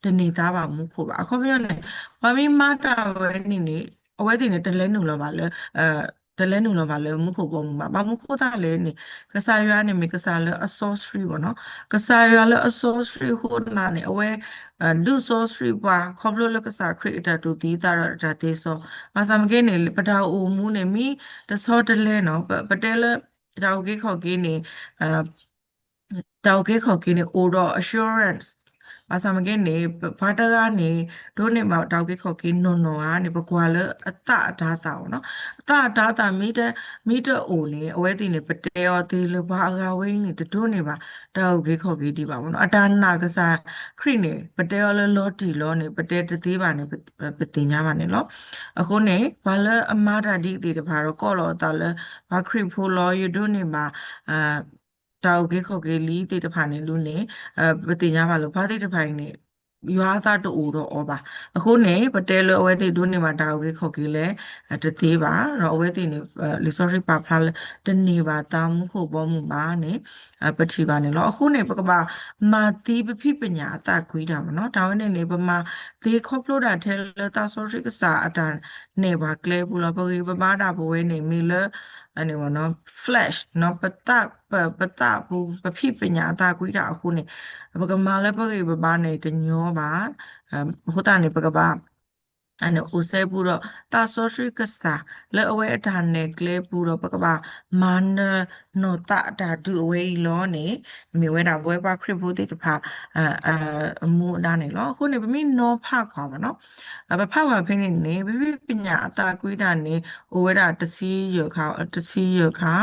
တန့ၢ်သါဘၣ်မူခိၣ်ဘၣ်. အခီပညီန့ၣ် ပှၤမ့ၢ်မၤတၢ်ဝဲန့ၣ်န့ၣ် အဝဲသ့ၣ်န့ၣ် တလဲၤနုာ်လီၤဘၣ်လၢ တလဲၤနုာ်လီၤဘၣ်လၢမူခိၣ်ဘီမုၢ်ဘၣ်. ဘၣ်မနုၤဃိသတးလဲၣ်န့ၣ် ကစၢ်ယွၤန့ၣ်မ့ၢ်ကစၢ်လၢအစီဆှံဘၣ်နီၤ. ကစၢ်ယွၤလၢအစီဆှံအဃိသတးန့ၣ် အဝဲ ဒုးစီဆှံပှၤ ခီဖျိလၢကစၢ်ခရံာ်အတၢ်တူၢ်သံသးဒီးအတၢ်သ့စီ, ဘၣ်ဆၣ်မ့ၢ်က့န့ၣ် ပတၢ်အိၣ်မူန့ၣ် မ့ၢ်တဆီတလဲနီၤ ပတဲလၢ တၢ်အုၣ်က့ၤခီၣ်က့ၤန့ၣ် တၢ်အုၣ်က့ၤခီၣ်က့ၤန့ၣ် အိၣ်ဒီး assurance ဘၣ်ဆၣ်မ့ၢ်က့န့ၣ် ပှၤတဂၤန့ၣ် ဒိးန့ၢ်ဘၣ်တၢ်အုၣ်က့ၤခီၣ်က့ၤနီၢ်နီၢ်ဧါန့ၣ် ပကွၢ်လၢအသးအတၤသၣ်အီၤနီၤ. အသးအတၤသၣ်မ့ၢ်တအိၣ်န့ၣ် အဝဲသ့ၣ်န့ၣ် ပတဲအီၤသ့လၢပှၤအဂၤဝဲအံၤန့ၣ် တဒိးန့ၢ်ဘၣ် တၢ်အုၣ်က့ၤခီၣ်က့ၤဒံးဘၣ်နီၤ. အတၢ်နာ်ကစၢ်ခရံာ်န့ၣ် ပတဲအီၤလၢလီၤတံၢ်လီၤန့ၣ် ပတဲတသ့ဘၣ်န့ၣ် ပသ့ၣ်ညါဘၣ်န့ၣ်လီၤ. အဃိန့ၣ် ပှၤလၢအမၤတၢ်ဒ်အံၤသ့ၣ်တဖၣ်ဒီး ကိးလီၤအသးလၢ ပှၤခရံာ်ဖိလီၤ ယဒိးန့ၢ်ဘၣ် တၢ်အုၣ်က့ၤခီၣ်က့ၤလံသ့ၣ်တဖၣ်န့ၣ်ဒုးန့ၣ် ပသ့ၣ်ညါဘၣ်လၢပှၤသ့ၣ်တဖၣ်အံၤန့ၣ် ယွၤအသးတအိၣ်ဒီးအီၤဘၣ်. အဃိန့ၣ် ပတဲလၢအဝဲသ့ၣ်ဒိးန့ၢ်ဘၣ်တၢ်အုၣ်က့ၤခီၣ်က့ၤလဲၣ် တသ့ဘၣ်. ဒီးအဝဲသ့ၣ်န့ၣ် လံာ်စီဆှံပာ်ဖျါလၢ တန့ၢ်ဘၣ်သးမူခိၣ်ဘီမုၢ်ဘၣ်န့ၣ် ပထံၣ်ဘၣ်န့ၣ်လီၤ. အဃိန့ၣ် ပကဘၣ်မၤသံပဖံးပညၣ်အသးကွံတၢ်မ့ၢ်နီၤ. တၢ်ဝဲန့ၣ်န့ၣ် ပမၤသ့ခီဖျိဒၣ်ထဲလၢသးစီဆှံကစၢ်အတၢ်နဲၣ်ပှၤကျဲပူၤလီၤ. ပဂံၢ်ပဘါဒၣ်ပဝဲန့ၣ် မ့ၢ်လၢ flesh ပသး ပသးပူၤ ပဖံးပညၣ်အသးကွံတၢ်အဃိန့ၣ် ပကမၤလၢပဂံၢ်ပဘါန့ၣ် တညီဘၣ်. အဃိသတးန့ၣ် ပကဘၣ် အိၣ်စဲပူၤဒီး သးစီဆှံကစၢ် လၢအဝဲအတၢ်နဲၣ်ကျဲပူၤဒီး ပကဘၣ်မၤနၢၤနီၢ်သးတၢ်ဒုးအဝဲအံၤလီၤန့ၣ် မ့ၢ်ဝဲဒၣ်ပဝဲပှၤခရံာ်ဖိသ့ၣ်တဖၣ် အမူအဒါန့ၣ်လီၤ. အဃိန့ၣ် ပမ့ၢ်နီၤဖးကွၢ်မ့ၢ်နီၤ ပဖးကွၢ်ဖဲန့ၣ်န့ၣ် ပဖံးပညၣ်အသးကွံတၢ်န့ၣ် အိၣ်ဝဲဒၣ်တဆံယဲၢ်ခါ တဆံယဲၢ်ခါ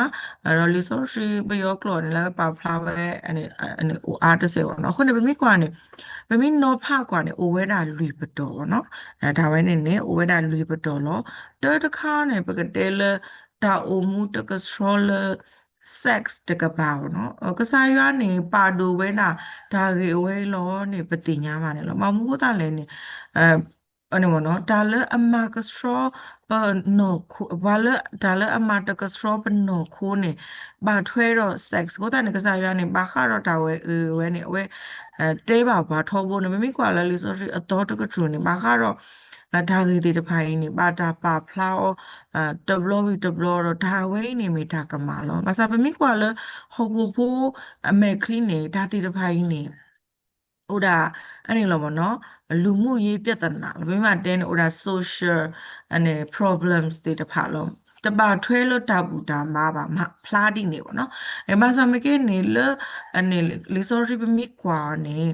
ဒီးလံာ်စီဆှံပယီၤကျိာ်န့ၣ် လၢပာ်ဖျါဝဲ အိၣ်အါတစဲးဘၣ်နီၤ. အဃိန့ၣ် ပမ့ၢ်ကွၢ်န့ၣ် ပမ့ၢ်နီၤဖးကွၢ်န့ၣ် အိၣ်ဝဲဒၣ်လွံၢ်ပတီၢ်ဘၣ်နီၤ. တၢ်ဝဲန့ၣ်န့ၣ် အိၣ်ဝဲဒၣ်လွံၢ်ပတီၢ်လီၤ. တၢတခါန့ၣ် ပကတဲလၢ တၢ်အိၣ်မူတကဆှီလၢ sex တကပၤဘၣ်နီၤ. ကစၢ်ယွၤန့ၣ် ပာ်ဒိၣ်ဝဲဒၣ် တၢ်ဂ့ၢ်အဝဲအံၤလီၤန့ၣ် ပသ့ၣ်ညါဘၣ်န့ၣ်လီၤ. ဘၣ်မနုၤဃိသတးလဲၣ်န့ၣ် တၢ်လၢအမၤကဆှီ ပနီၢ်ခိ ပှၤလၢ တၢ်လၢအမၤတကဆှီပနီၢ်ခိန့ၣ် ဘၣ်ထွဲဒီး sex အဃိသတးန့ၣ် ကစၢ်ယွၤန့ၣ် ဘၣ်ဃးဒီးတၢ်ဝဲအံၤဝဲန့ၣ် အဝဲ တဲဘၣ်ပှၤထီဘိန့ၣ် ပမ့ၢ်ကွၢ်လၢလံာ်စီဆှံအသီတကတြူၢ်န့ၣ် ဘၣ်ဃးဒီး တၢ်ဂ့ၢ်သ့ၣ်တဖၣ်အံၤန့ၣ် ဘၣ်တၢ်ပာ်ဖျါအီၤ တဘျီဝံၤတဘျီဒီး တၢ်ဝဲအံၤန့ၣ်မ့ၢ်တၢ်ကမၣ်လီၤ. ဘၣ်ဆၣ်ပမ့ၢ်ကွၢ်လၢ ဟီၣ်ခိၣ်ဖိအမဲာ်ချံန့ၣ် တၢ်သ့ၣ်တဖၣ်အံၤန့ၣ် အိၣ်ဒၣ် အန့ၣ်လီၤမ့ၢ်နီၤ လူမှုရေးပြဿနာလီၤ. ပမ့ၢ်ဘၣ်တဲန့ၣ် အိၣ်ဒၣ် social န့ၣ် problems သ့ၣ်တဖၣ်လီၤ. တဘၣ်ထွဲလၢတၢ်ဘူၣ်တၢ်ဘါဘၣ် မၤဖျါဒ်န့ၣ်ဘၣ်နီၤ. ဘၣ်ဆၣ်မ့ၢ်က့န့ၣ် လၢ လံာ်စီဆှံပမ့ၢ်ကွၢ်အီၤန့ၣ်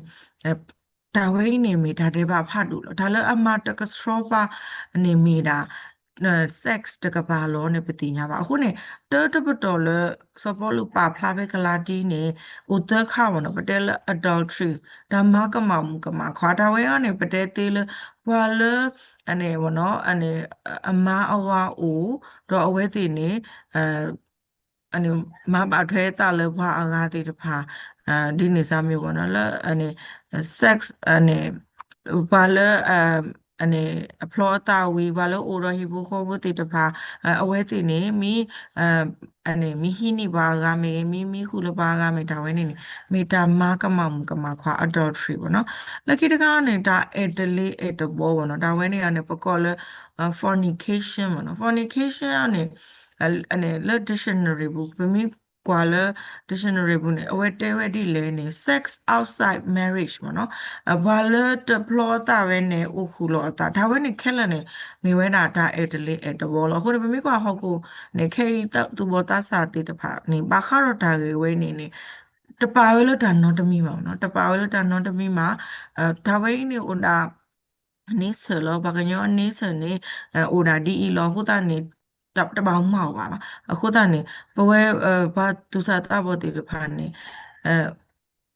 တၢ်ဝဲအံၤန့ၣ်မ့ၢ်တၢ်ဒဲးဘးဖးဒိၣ်လီၤ. တၢ်လၢအမၤတကဆှီပှၤန့ၣ်မ့ၢ်ဒၣ် sex တကပၤလီၤန့ၣ် ပသ့ၣ်ညါဘၣ်. အဃိန့ၣ် တၢတပတီၢ်လၢ စီၤပီလူးပာ်ဖျါဖဲကလၤတံန့ၣ် အိၣ်သၢခါဘၣ်နီၤ ပတဲလၢ adultery တၢ်မၤကမၣ်မုၣ်ကမၣ်ခွါ တၢ်ဝဲအံၤန့ၣ် ပတဲသ့လၢ ပှၤလၢ န့ၣ် အမါအဝၤအိၣ် ဒီးအဝဲသ့ၣ်န့ၣ် မၤဘၣ်ထွဲသးလၢပှၤအဂၤသ့ၣ်တဖၣ် ဒ်န့ၣ်စ့ၢ်မ့ၢ်ဘၣ်နီၤ လၢ sex န့ၣ် ပှၤလၢ အဖျီအသးဝံၤ ပှၤလၢအိၣ်ဒီးဟံၣ်ဖိဃီဖိသ့ၣ်တဖၣ် အဝဲသ့ၣ်န့ၣ် မ့ၢ် မ့ၢ်ဟံးန့ၢ်ပှၤအဂၤမ့ၢ်ဂ့ၤ မ့ၢ်မံဃုာ်လၢပှၤအဂၤမ့ၢ်တၢ်ဝဲန့ၣ်န့ၣ် မ့ၢ်တၢ်မၤကမၣ်မုၣ်ကမၣ်ခွါ adultery ဘၣ်နီၤ. လၢခံတခါန့ၣ် တၢ်အဲၣ်တလ့အဲၣ်တဘီဘၣ်နီၤ တၢ်ဝဲန့ၣ်န့ၣ် ပကိးလၢ fornication ဘၣ်နီၤ. fornication န့ၣ် လၢ dictionary ပူၤ ပမ့ၢ်ကွၢ်လၢ dictionary ပူၤန့ၣ် အဝဲတဲဝဲဒ်လဲၣ်န့ၣ် sex outside marriage ဘၣ်နီၤ. ပှၤလၢတဖျီအသးဝဲန့ၣ် အိၣ်ဃုာ်လီၤအသး တၢ်ဝဲန့ၣ်ခဲလၢာ်န့ၣ် မ့ၢ်ဝဲဒၣ်တၢ်အဲၣ်တလ့အဲၣ်တဘီလီၤ. အဃိန့ၣ် ပမ့ၢ်ကွၢ်ဟီၣ်ခိၣ်န့ၣ် ခဲအံၤသူၣ်ဘီၣ်သးစၢ်သ့ၣ်တဖၣ်န့ၣ် ဘၣ်ဃးဒီးတၢ်ဂ့ၢ်ဝဲန့ၣ်န့ၣ် တပာ်ဝဲလၢတၢ်နီတမံၤဘၣ်နီၤ တပာ်ဝဲလၢတၢ်နီတမံၤဘၣ်. တၢ်ဝဲအံၤန့ၣ်အိၣ်ဒၣ် nature လီၤ ပှၤကညီအ nature န့ၣ် အိၣ်ဒၣ်ဒ်အံၤလီၤ. အဃိသတးန့ၣ် တဘၣ်မၤအီၤဘၣ်ဘၣ်. အဃိသတးန့ၣ် ပဝဲ ပှၤသူၣ်စၢ်သးဘီၣ်သ့ၣ်တဖၣ်န့ၣ်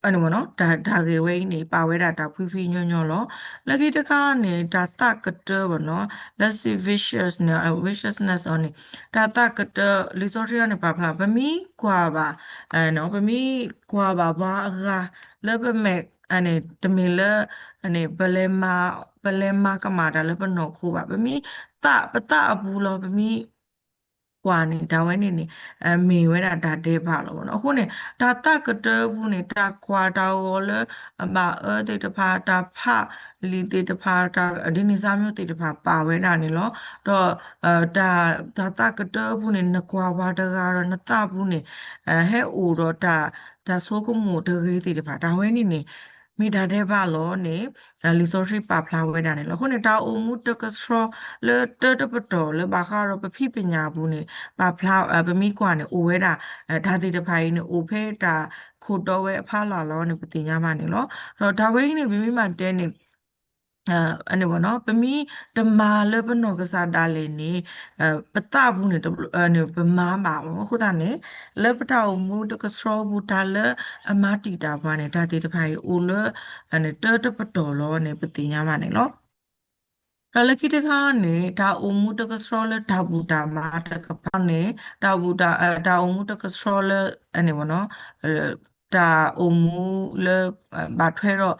တၢ်ဂ့ၢ်ဝဲအံၤန့ၣ် ပာ်ဝဲဒၣ်တၢ်ဖှံဖှံညီညီလီၤ. လၢခံတခါန့ၣ် တၢ်သးကတၢၢ်ဘၣ်နီၤ lasciviousness န့ၣ် viciousness အီၤန့ၣ် တၢ်သးကတၢၢ် လံာ်စီဆှံအီၤန့ၣ် ပာ်ဖျါ ပမ့ၢ်ကွၢ်ဘၣ် ပမ့ၢ်ကွၢ်ဘၣ်ပှၤအဂၤ လၢပမဲာ် တမ့ၢ်လၢ ပလဲၤမၤကမၣ်တၢ်လၢပနီၢ်ခိဘၣ်. ပမ့ၢ်သး ပသးအပူၤလီၤ ပမ့ၢ် ကွၢ်န့ၣ် တၢ်ဝဲန့ၣ်န့ၣ် မ့ၢ်ဝဲဒၣ်တၢ်ဒဲးဘးလီၤနီၤ. အဃိန့ၣ် တၢ်သးကတၢၢ်ပူၤန့ၣ် တၢ်ကွၢ်တၢ်ဂီၤလၢအဘၣ်အၢသ့ၣ်တဖၣ်, တၢ်ဖးလံာ်သ့ၣ်တဖၣ်, တၢ်ဒ်န့ၣ်စၢ်မ့ၢ်သ့ၣ်တဖၣ်ပာ်ဝဲဒၣ်န့ၣ်လီၤ. ဒီး တၢ်သးကတၢၢ်ပူၤန့ၣ် နကွၢ်ပှၤတဂၤဒီးနသးပူၤန့ၣ် ဟဲအိၣ်ဒီးတၢ် တၢ်ဆိကမိၣ်တဂ့ၤသ့ၣ်တဖၣ် တၢ်ဝဲန့ၣ်န့ၣ် မ့ၢ်တၢ်ဒဲးဘးလီၤန့ၣ် လံာ်စီဆှံပာ်ဖျါဝဲဒၣ်န့ၣ်လီၤ. အဃိန့ၣ် တၢ်အိၣ်မူတကဆှီလၢတၢတပတီၢ်လၢဘၣ်ဃးဒီး ပဖံးပညၣ်အပူၤန့ၣ် ပာ်ဖျါ ပမ့ၢ်ကွၢ်န့ၣ် အိၣ်ဝဲဒၣ် တၢ်သ့ၣ်တဖၣ်အံၤန့ၣ် အိၣ်ဖဲတၢ်ခိၣ်တီဝဲအဖီလာ်လီၤန့ၣ် ပသ့ၣ်ညါဘၣ်န့ၣ်လီၤ. ဒီးတၢ်ဝဲအံၤန့ၣ် ပမ့ၢ်ဘၣ်တဲန့ၣ် အန့ၣ် ပမ့ၢ်တမၤလၢပနီၢ်ကစၢ်ဒၣ်လဲာ်န့ၣ် ပသးပူၤန့ၣ် ပမၤဘၣ်အဃိသတးန့ၣ် လၢပတၢ်အိၣ်မူတကဆှီပူၤ တၢ်လၢအမၤတံာ်တာ်ပှၤန့ၣ် တၢ်သ့ၣ်တဖၣ်အံၤအိၣ်လၢ တၢတပတီၢ်လီၤန့ၣ် ပသ့ၣ်ညါဘၣ်န့ၣ်လီၤ. ဒီးလၢခံတခါန့ၣ် တၢ်အိၣ်မူတကဆှီလၢတၢ်ဘူၣ်တၢ်ဘါတကပၤန့ၣ် တၢ်ဘူၣ်တၢ် တၢ်အိၣ်မူတကဆှီလၢ အန့ၣ် တၢ်အိၣ်မူလၢ ဘၣ်ထွဲဒီး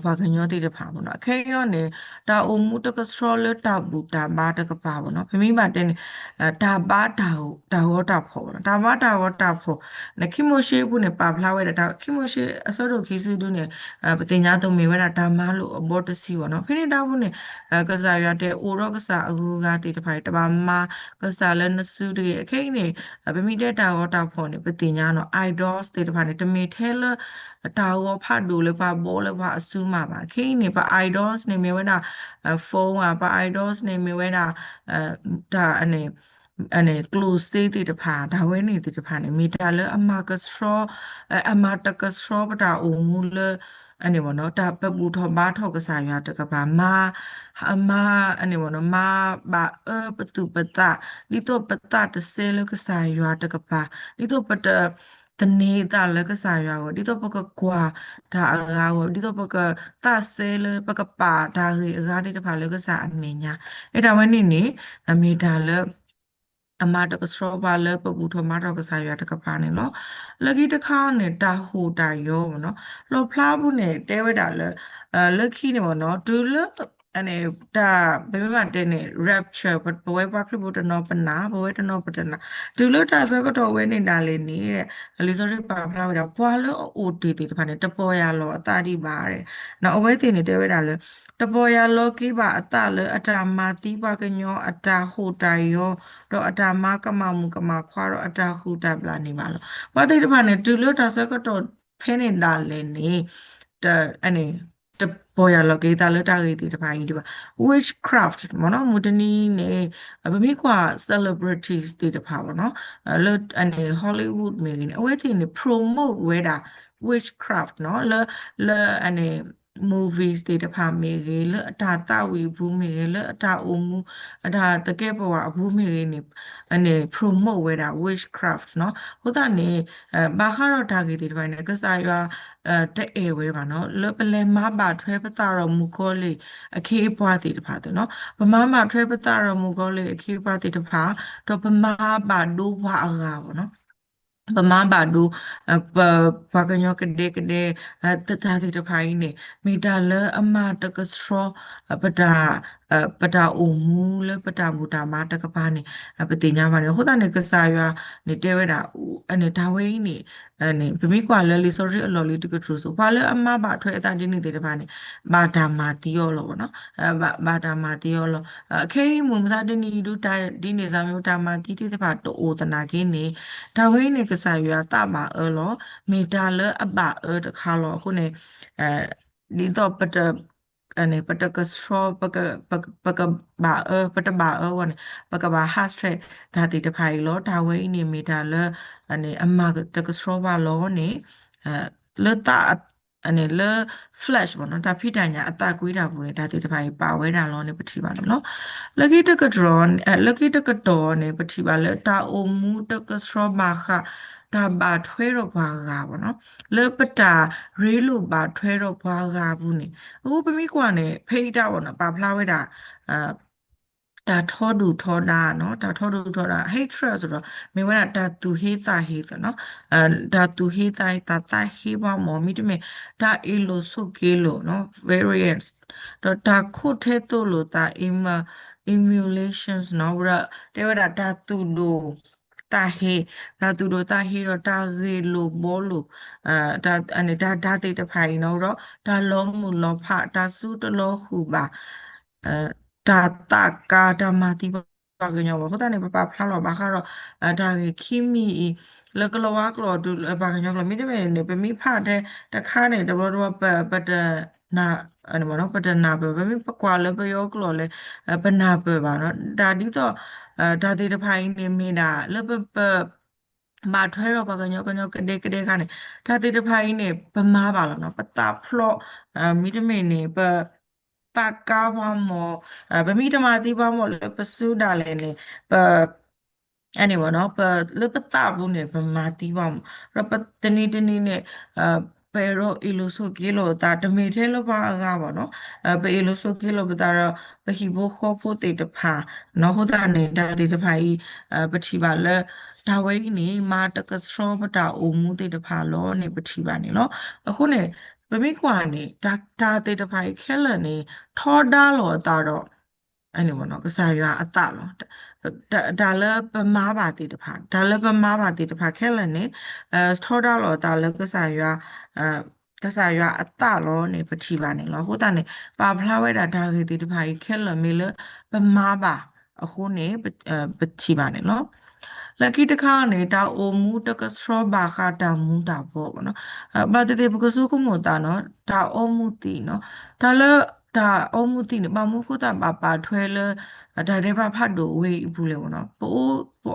ပှၤကညီသ့ၣ်တဖၣ်မ့ၢ်နီၤ. အခဲအံၤန့ၣ် တၢ်အိၣ်မူတကဆှီလၢတၢ်ဘူၣ်တၢ်ဘါတကပၤမ့ၢ်နီၤ. ပမ့ၢ်ဘၣ်တဲန့ၣ် တၢ်ဘါတၢ်ဂီၤတၢ်ဖီၣ်မ့ၢ်နီၤ. တၢ်ဘါတၢ်ဂီၤတၢ်ဖီၣ်န့ၣ် ခံမိၤၡ့အပူၤန့ၣ် ပာ်ဖျါဝဲဒၣ် တၢ် ခံမိၤၡ့အဆၢဒိၣ်ခံဆံဒုန့ၣ် ပသ့ၣ်ညါသိးမ့ၢ်ဝဲဒၣ်တၢ်မၤလိာ်အဘီတဆံမ့ၢ်နီၤ. ဖဲန့ၣ်တၢ်ပူၤန့ၣ် ကစၢ်ယွၤတဲ အိၣ်ဒီးကစၢ်အဂုၤအဂၤသ့ၣ်တဖၣ်အံၤ တဘၣ်မၤကစၢ်လၢနစုတဂ့ၤ. အခဲအံၤန့ၣ် ပမ့ၢ်တဲတၢ်ဂီၤတၢ်ဖီၣ်န့ၣ် ပသ့ၣ်ညါနီၤ idols သ့ၣ်တဖၣ်န့ၣ် တမ့ၢ်ထဲလၢ တၢ်ဂီၤဖးဒိၣ်လၢပှၤဘီလၢပှၤအစုမးဘၣ်. ခဲအံၤန့ၣ် ပ idols န့ၣ် မ့ၢ်ဝဲဒၣ် phone ဧါ, ပ idols န့ၣ် မ့ၢ်ဝဲဒၣ် တၢ် အန့ၣ် ကျိၣ်စ့သ့ၣ်တဖၣ် တၢ်ဝဲန့ၣ်သ့ၣ်တဖၣ်န့ၣ် မ့ၢ်တၢ်လၢအမၤကဆှီ အမၤတကဆှီပတၢ်အိၣ်မူလၢ အန့ၣ်မ့ၢ်နီၤ တၢ်ပဘူၣ်ထီၣ်ဘါထီၣ်ကစၢ်ယွၤတကပၤ မၤ အမၤ အန့ၣ်မ့ၢ်နီၤ မၤဘၣ်အၢပသူၣ်ပသး ဒ်သိးပသးတစဲလၢကစၢ်ယွၤတကပၤ ဒ်သိးပတ သန့ၤသးလၢကစၢ်ယွၤအဂီၢ် ဒ်သိးပကကွၢ်တၢ်အဂၤအဂီၢ် ဒ်သိးပကသးစဲလၢ ပကပာ်တၢ်ဂ့ၤအဂၤသ့ၣ်တဖၣ်လၢကစၢ်အမဲာ်ညါ အဲၣ်တၢ်ဝဲန့ၣ်န့ၣ် အမ့ၢ်တၢ်လၢ အမၤတကဆှီပှၤလၢပဘူၣ်ထီၣ်ဘါထီၣ်ကစၢ်ယွၤတကပၤန့ၣ်လီၤ. လၢခံတခါန့ၣ် တၢ်ဟူးတၢ်ယီၤမ့ၢ်နီၤ လီၣ်ဖျါပူၤန့ၣ် တဲဝဲဒၣ်လၢ လၢခံန့ၣ်မ့ၢ်နီၤ တုၤလၢ တၢ် ပမ့ၢ်ဘၣ်တဲန့ၣ် rapture ပဝဲပှၤခရံာ်ဖိတနီၤပနာ် ပဝဲတနီၤပတနာ် တုၤလၢတၢ်ဆၢကတီၢ်ဝဲန့ၣ်ဒၣ်လဲာ်န့ၣ် လံာ်စီဆှံပာ်ဖျါဝဲဒၣ် ပှၤလၢအအိၣ်တ့ၢ်သ့ၣ်တဖၣ်န့ၣ် တပီၢ်ယၢ်လီၤအသးဒံးဘၣ် အဝဲသ့ၣ်န့ၣ်တဲဝဲဒၣ်လၢ တပီၢ်ယၢ်လီၤက့ၤဘၣ်အသးလၢအတၢ်မၤသံပှၤကညီ အတၢ်ဟူးတၢ်ယီၤ ဒီးအတၢ်မၤကမၣ်မုၣ်ကမၣ်ခွါဒီးအတၢ်ဟူးတၢ်ဘျၣ်န့ၣ်ဘၣ်လီၤ. ပှၤသ့ၣ်တဖၣ်န့ၣ် တုၤလၢတၢ်ဆၢကတီၢ်ဖဲန့ၣ်ဒၣ်လဲာ်န့ၣ် တ အန့ၣ် တပီၢ်ယၢ်လီၤက့ၤသးလၢတၢ်ဂ့ၢ်သ့ၣ်တဖၣ်အံၤဒံးဘၣ်. witchcraft မ့ၢ်နီၤ မုၢ်တနံၤန့ၣ် ပမ့ၢ်ကွၢ် celebrities သ့ၣ်တဖၣ်မ့ၢ်နီၤ လၢအန့ၣ် Hollywood မ့ၢ်ဂ့ၤန့ၣ် အဝဲသ့ၣ်န့ၣ် promote ဝဲဒၣ် witchcraft နီၤ လၢ လၢအန့ၣ် movies သ့ၣ်တဖၣ်မ့ၢ်ဂ့ၤ လၢအတၢ်သးဝံၣ်အပူၤမ့ၢ်ဂ့ၤ လၢအတၢ်အိၣ်မူ အတၢ်သကဲးပဝးအပူၤမ့ၢ်ဂ့ၤန့ၣ် အန့ၣ် promote ဝဲဒၣ် witchcraft နီၤ. အဃိသတးန့ၣ် ဘၣ်ဃးဒီးတၢ်ဂ့ၢ်သ့ၣ်တဖၣ်န့ၣ် ကစၢ်ယွၤ တအဲၣ်ဝဲဘၣ်နီၤ လၢပလဲၤမၤဘၣ်ထွဲပသးဒီးမုၣ်ကီၤလံၢ်အခ့အပှၤသ့ၣ်တဖၣ်သ့ၣ်နီၤ ပမၤဘၣ်ထွဲပသးဒီးမုၣ်ကီၤလံၢ်အခ့အပှၤသ့ၣ်တဖၣ် ဒီးပမၤဘၣ်ဒိပှၤအဂၤဘၣ်နီၤ ပမၤဘၣ်ဒိ ပ ပှၤကညီကဒဲကဒဲ တၢ်သ့ၣ်တဖၣ်အံၤန့ၣ် မ့ၢ်တၢ်လၢအမၤတကဆှီ ပတၢ် ပတၢ်အိၣ်မူလၢပတၢ်ဘူၣ်တၢ်ဘါတကပၤန့ၣ် ပသ့ၣ်ညါဘၣ်န့ၣ် အဃိသတးန့ၣ် ကစၢ်ယွၤန့ၣ်တဲဝဲဒၣ် အန့ၣ်တၢ်ဝဲအံၤန့ၣ် ပမ့ၢ်ကွၢ်လၢလံာ်စီဆှံအလီၢ်လံၤတကတြူၢ်အသိး ပှၤလၢအမၤဘၣ်ထွဲအသးဒ်န့ၣ်သ့ၣ်တဖၣ်န့ၣ် ဘၣ်တၢ်မၤသံအီၤလီၤဘၣ်နီၤ ဘၣ်တၢ်မၤသံအီၤလီၤ. ခဲအံၤမုၢ်မဆါတနံၤအံၤဒုး တၢ်ဒ်န့ၣ်စၢ်မ့ၢ်တၢ်မၤသံသ့ၣ်တဖၣ်တအိၣ်သနာ်က့န့ၣ် တၢ်ဝဲအံၤန့ၣ် ကစၢ်ယွၤသးဘၣ်အၢလီၤ မ့ၢ်တၢ်လၢအဘၣ်အၢတခါလီၤ. အဃိန့ၣ် ဒ်သိးပတ ပတကဆှီ ပက ပကဘၣ်အၢ ပတဘၣ်အၢအဂီၢ်န့ၣ် ပကဘၣ်ဟးဆှဲးတၢ်သ့ၣ်တဖၣ်အံၤလီၤ. တၢ်ဝဲအံၤန့ၣ်မ့ၢ်တၢ်လၢ အမၤတကဆှီဘၣ်လီၤန့ၣ် လၢသး လၢ flesh မ့ၢ်နီၤ တၢ်ဖံးတၢ်ညၣ်အသးကွံတၢ်ပူၤန့ၣ် တၢ်သ့ၣ်တဖၣ်အံၤပာ်ဝဲဒၣ်လီၤန့ၣ် ပထံၣ်ဘၣ်န့ၣ်လီၤ. လၢခံတကတီၢ် လၢခံတကတီၢ်န့ၣ် ပထံၣ်ဘၣ်လၢတၢ်အိၣ်မူတကဆှီဘၣ်ဃး တၢ်ဘၣ်ထွဲဒီးပှၤဂၤမ့ၢ်နီၤ လၢပတၢ်ရ့လိာ်ဘၣ်ထွဲဒီးပှၤဂၤအပူၤန့ၣ် အဃိပမ့ၢ်ကွၢ်န့ၣ် ဖဲအံၤတၢ်ဝဲန့ၣ် ပာ်ဖျါဝဲဒၣ် တၢ်ထီဒုၣ်ထီဒါနီၤ တၢ်ထီဒုၣ်ထီဒါ hatred ဆိုတော့ မ့ၢ်ဝဲဒၣ်တၢ်သူၣ်ဟ့သးဟ့သ့ၣ်နီၤ တၢ်သူၣ်ဟ့သးဟ့ တၢ်သးဟ့ပှၤမ့ၢ် မ့တမ့ၢ် တၢ်အ့ၣ်လိာ်ဆိးက့လိာ်နီၤ variance ဒီးတၢ်ခိးထဲသိးလိာ်သး emo emulations နီၤ, ဝဲဒီးတဲဝဲဒၣ်တၢ်သူၣ်ဒိၣ်သးဟ့, တၢ်သူၣ်ဒိၣ်သးဟ့ဒီးတၢ်ဂ့ၢ်လိာ်ဘှီလိာ်, တၢ်တၢ်သ့ၣ်တဖၣ်အံၤနီၤ, ဒီးတၢ်လီၤမုၢ်လီၤဖး, တၢ်စူတလီၤဃုာ်ဘၣ်, တၢ်သးကါ, တၢ်မၤသံပှၤကညီဘၣ်. အဃိသတးန့ၣ် ပပာ်ဖျါလီၤဘၣ်ဃးဒီး တၢ်ဂ့ၢ်ခံမံၤအံၤ လၢကလီၤဝါကျိာ်တုၤပှၤကညီကျိာ် မ့တမ့ၢ်န့ၣ် ပမ့ၢ်ဖးထဲတခါန့ၣ် တဘျီတဘျီ ပတ ပတနၢ်ပၢၢ်, ပမ့ၢ်ပကွၢ်လၢပယီၤကျိာ်လဲၣ် ပနၢ်ပၢၢ်ဘၣ်နီၤ. တၢ်ဒ်သိး တၢ်သ့ၣ်တဖၣ်အံၤန့ၣ် မ့ၢ်ဒၣ်လၢပ ပဘၣ်ထွဲဒီးပှၤကညီကညီကဒဲကဒဲခါန့ၣ် တၢ်သ့ၣ်တဖၣ်အံၤန့ၣ် ပမၤဘၣ်လီၤနီၤ, ပသးဖျိး, မ့တမ့ၢ်န့ၣ် ပ သးကါပှၤမၢ်, ပမ့ၢ်တမၤသံပှၤမၢ်လၢပစုဒၣ်လဲာ်န့ၣ် ပ န့ၣ်ဘၣ်နီၤ, လၢပသးပူၤန့ၣ် ပမၤသံပှၤမၢ်, ဒီးပတနံၤတနံၤန့ၣ် ပအဲၣ်ဒိးအ့ၣ်လိာ်ဆိးက့လိာ်ပသး တမ့ၢ်ထဲလၢပှၤအဂၤဘၣ်နီၤ, ပအ့ၣ်လိာ်ဆိးက့လိာ်ပသးဒီး ပဟံၣ်ဖိဃီဖိသ့ၣ်တဖၣ်နီၤ. အဃိသတးန့ၣ် တၢ်သ့ၣ်တဖၣ်အံၤ ပထံၣ်ဘၣ်လၢ တၢ်ဝဲအံၤန့ၣ် မၤတကဆှီပတၢ်အိၣ်မူသ့ၣ်တဖၣ်လီၤန့ၣ် ပထံၣ်ဘၣ်န့ၣ်လီၤ. အဃိန့ၣ် ပမ့ၢ်ကွၢ်န့ၣ် တၢ်သ့ၣ်တဖၣ်အံၤခဲလၢာ်န့ၣ် ထီဒါလိာ်အသးဒီး ကစၢ်ယွၤအသးလီၤ. တၢ်လၢပမၤဘၣ်သ့ၣ်တဖၣ်, တၢ်လၢပမၤဘၣ်သ့ၣ်တဖၣ်ခဲလၢာ်န့ၣ် ထီဒါလိာ်အသးလၢကစၢ်ယွၤ ကစၢ်ယွၤအသးလီၤန့ၣ် ပထံၣ်ဘၣ်န့ၣ်လီၤ. အဃိသတးန့ၣ် ပာ်ဖျါဝဲဒၣ်တၢ်ဂ့ၢ်သ့ၣ်တဖၣ်အံၤခဲလၢာ် မ့ၢ်လၢပမၤဘၣ်အဃိန့ၣ် ပထံၣ်ဘၣ်န့ၣ်လီၤ. လၢခံတခါန့ၣ် တၢ်အိၣ်မူတကဆှီဘၣ်ဃးတၢ်မူၤတၢ်ဘှီးဘၣ်နီၤ. ဘၣ်သ့ၣ်သ့ၣ် ပကဆိကမိၣ်သးနီၤ တၢ်အီမူၤသံးနီၤ. တၢ်လၢတၢ်အီမူၤသံးန့ၣ် ဘၣ်မနုၤဃိသတးဘၣ်ပာ်ထွဲလၢ တၢ်ဒဲးဘးဖးဒိၣ်ဝဲအံၤအပူၤလဲၣ်နီၤ. ပ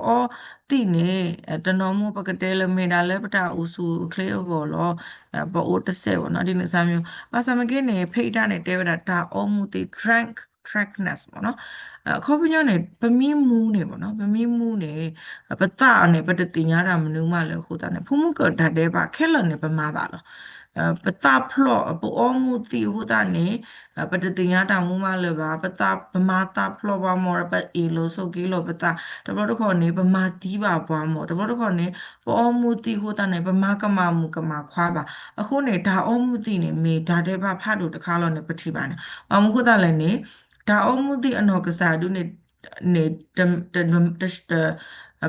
အီသံးန့ၣ် တနီၤမိၢ်ပကတဲလၢမ့ၢ်ဒၣ်လၢပတၢ်အိၣ်ဆူၣ်အိၣ်ချ့အဂီၢ်လီၤ. ပအီတစဲးဘၣ်နီၤ ဒ်န့ၣ်စၢ်မံၤ. ဘၣ်ဆၣ်မ့ၢ်က့န့ၣ် ဖဲအံၤတၢ်န့ၣ် တဲဝဲဒၣ်တၢ်အီမူၤသံး drunk, drunkenness ဘၣ်နီၤ. အခီပညီန့ၣ် ပမ့ၢ်မူၤန့ၣ်ဘၣ်နီၤ ပမ့ၢ်မူၤန့ၣ် ပသးန့ၣ် ပတသ့ၣ်ညါတၢ်မနုၤမးလၢအဃိသတးန့ၣ် ဖိမုၣ်ကၢၢ်တၢ်ဒဲးဘးခဲလၢာ်န့ၣ် ပမၤဘၣ်လီၤ. ပသးဖျိး ပအီမူၤသံးအဃိသတးန့ၣ် ပတသ့ၣ်ညါတၢ်မနုၤမးလၢၤဘၣ်. ပမၤသးဖျိးပှၤမၢ်ဒီး ပအ့ၣ်လိာ်ဆိးက့လိာ်ပသး တဘျီတခီၣ်န့ၣ် ပမၤသံဘၣ်ပှၤမၢ် တဘျီတခီၣ်န့ၣ် ပအီမူၤသံးအဃိသတးန့ၣ် ပမၤကမၣ်မုၣ်ကမၣ်ခွါဘၣ်. အဃိန့ၣ် တၢ်အီမူၤသံးန့ၣ် မ့ၢ်တၢ်ဒဲးဘးဖးဒိၣ်တခါလီၤန့ၣ် ပထံၣ်ဘၣ်န့ၣ်. ဘၣ်မနုၤဃိသတးလဲၣ်န့ၣ် တၢ်အီမူၤသံးအနီၢ်ကစၢ်ဒုးန့ၣ်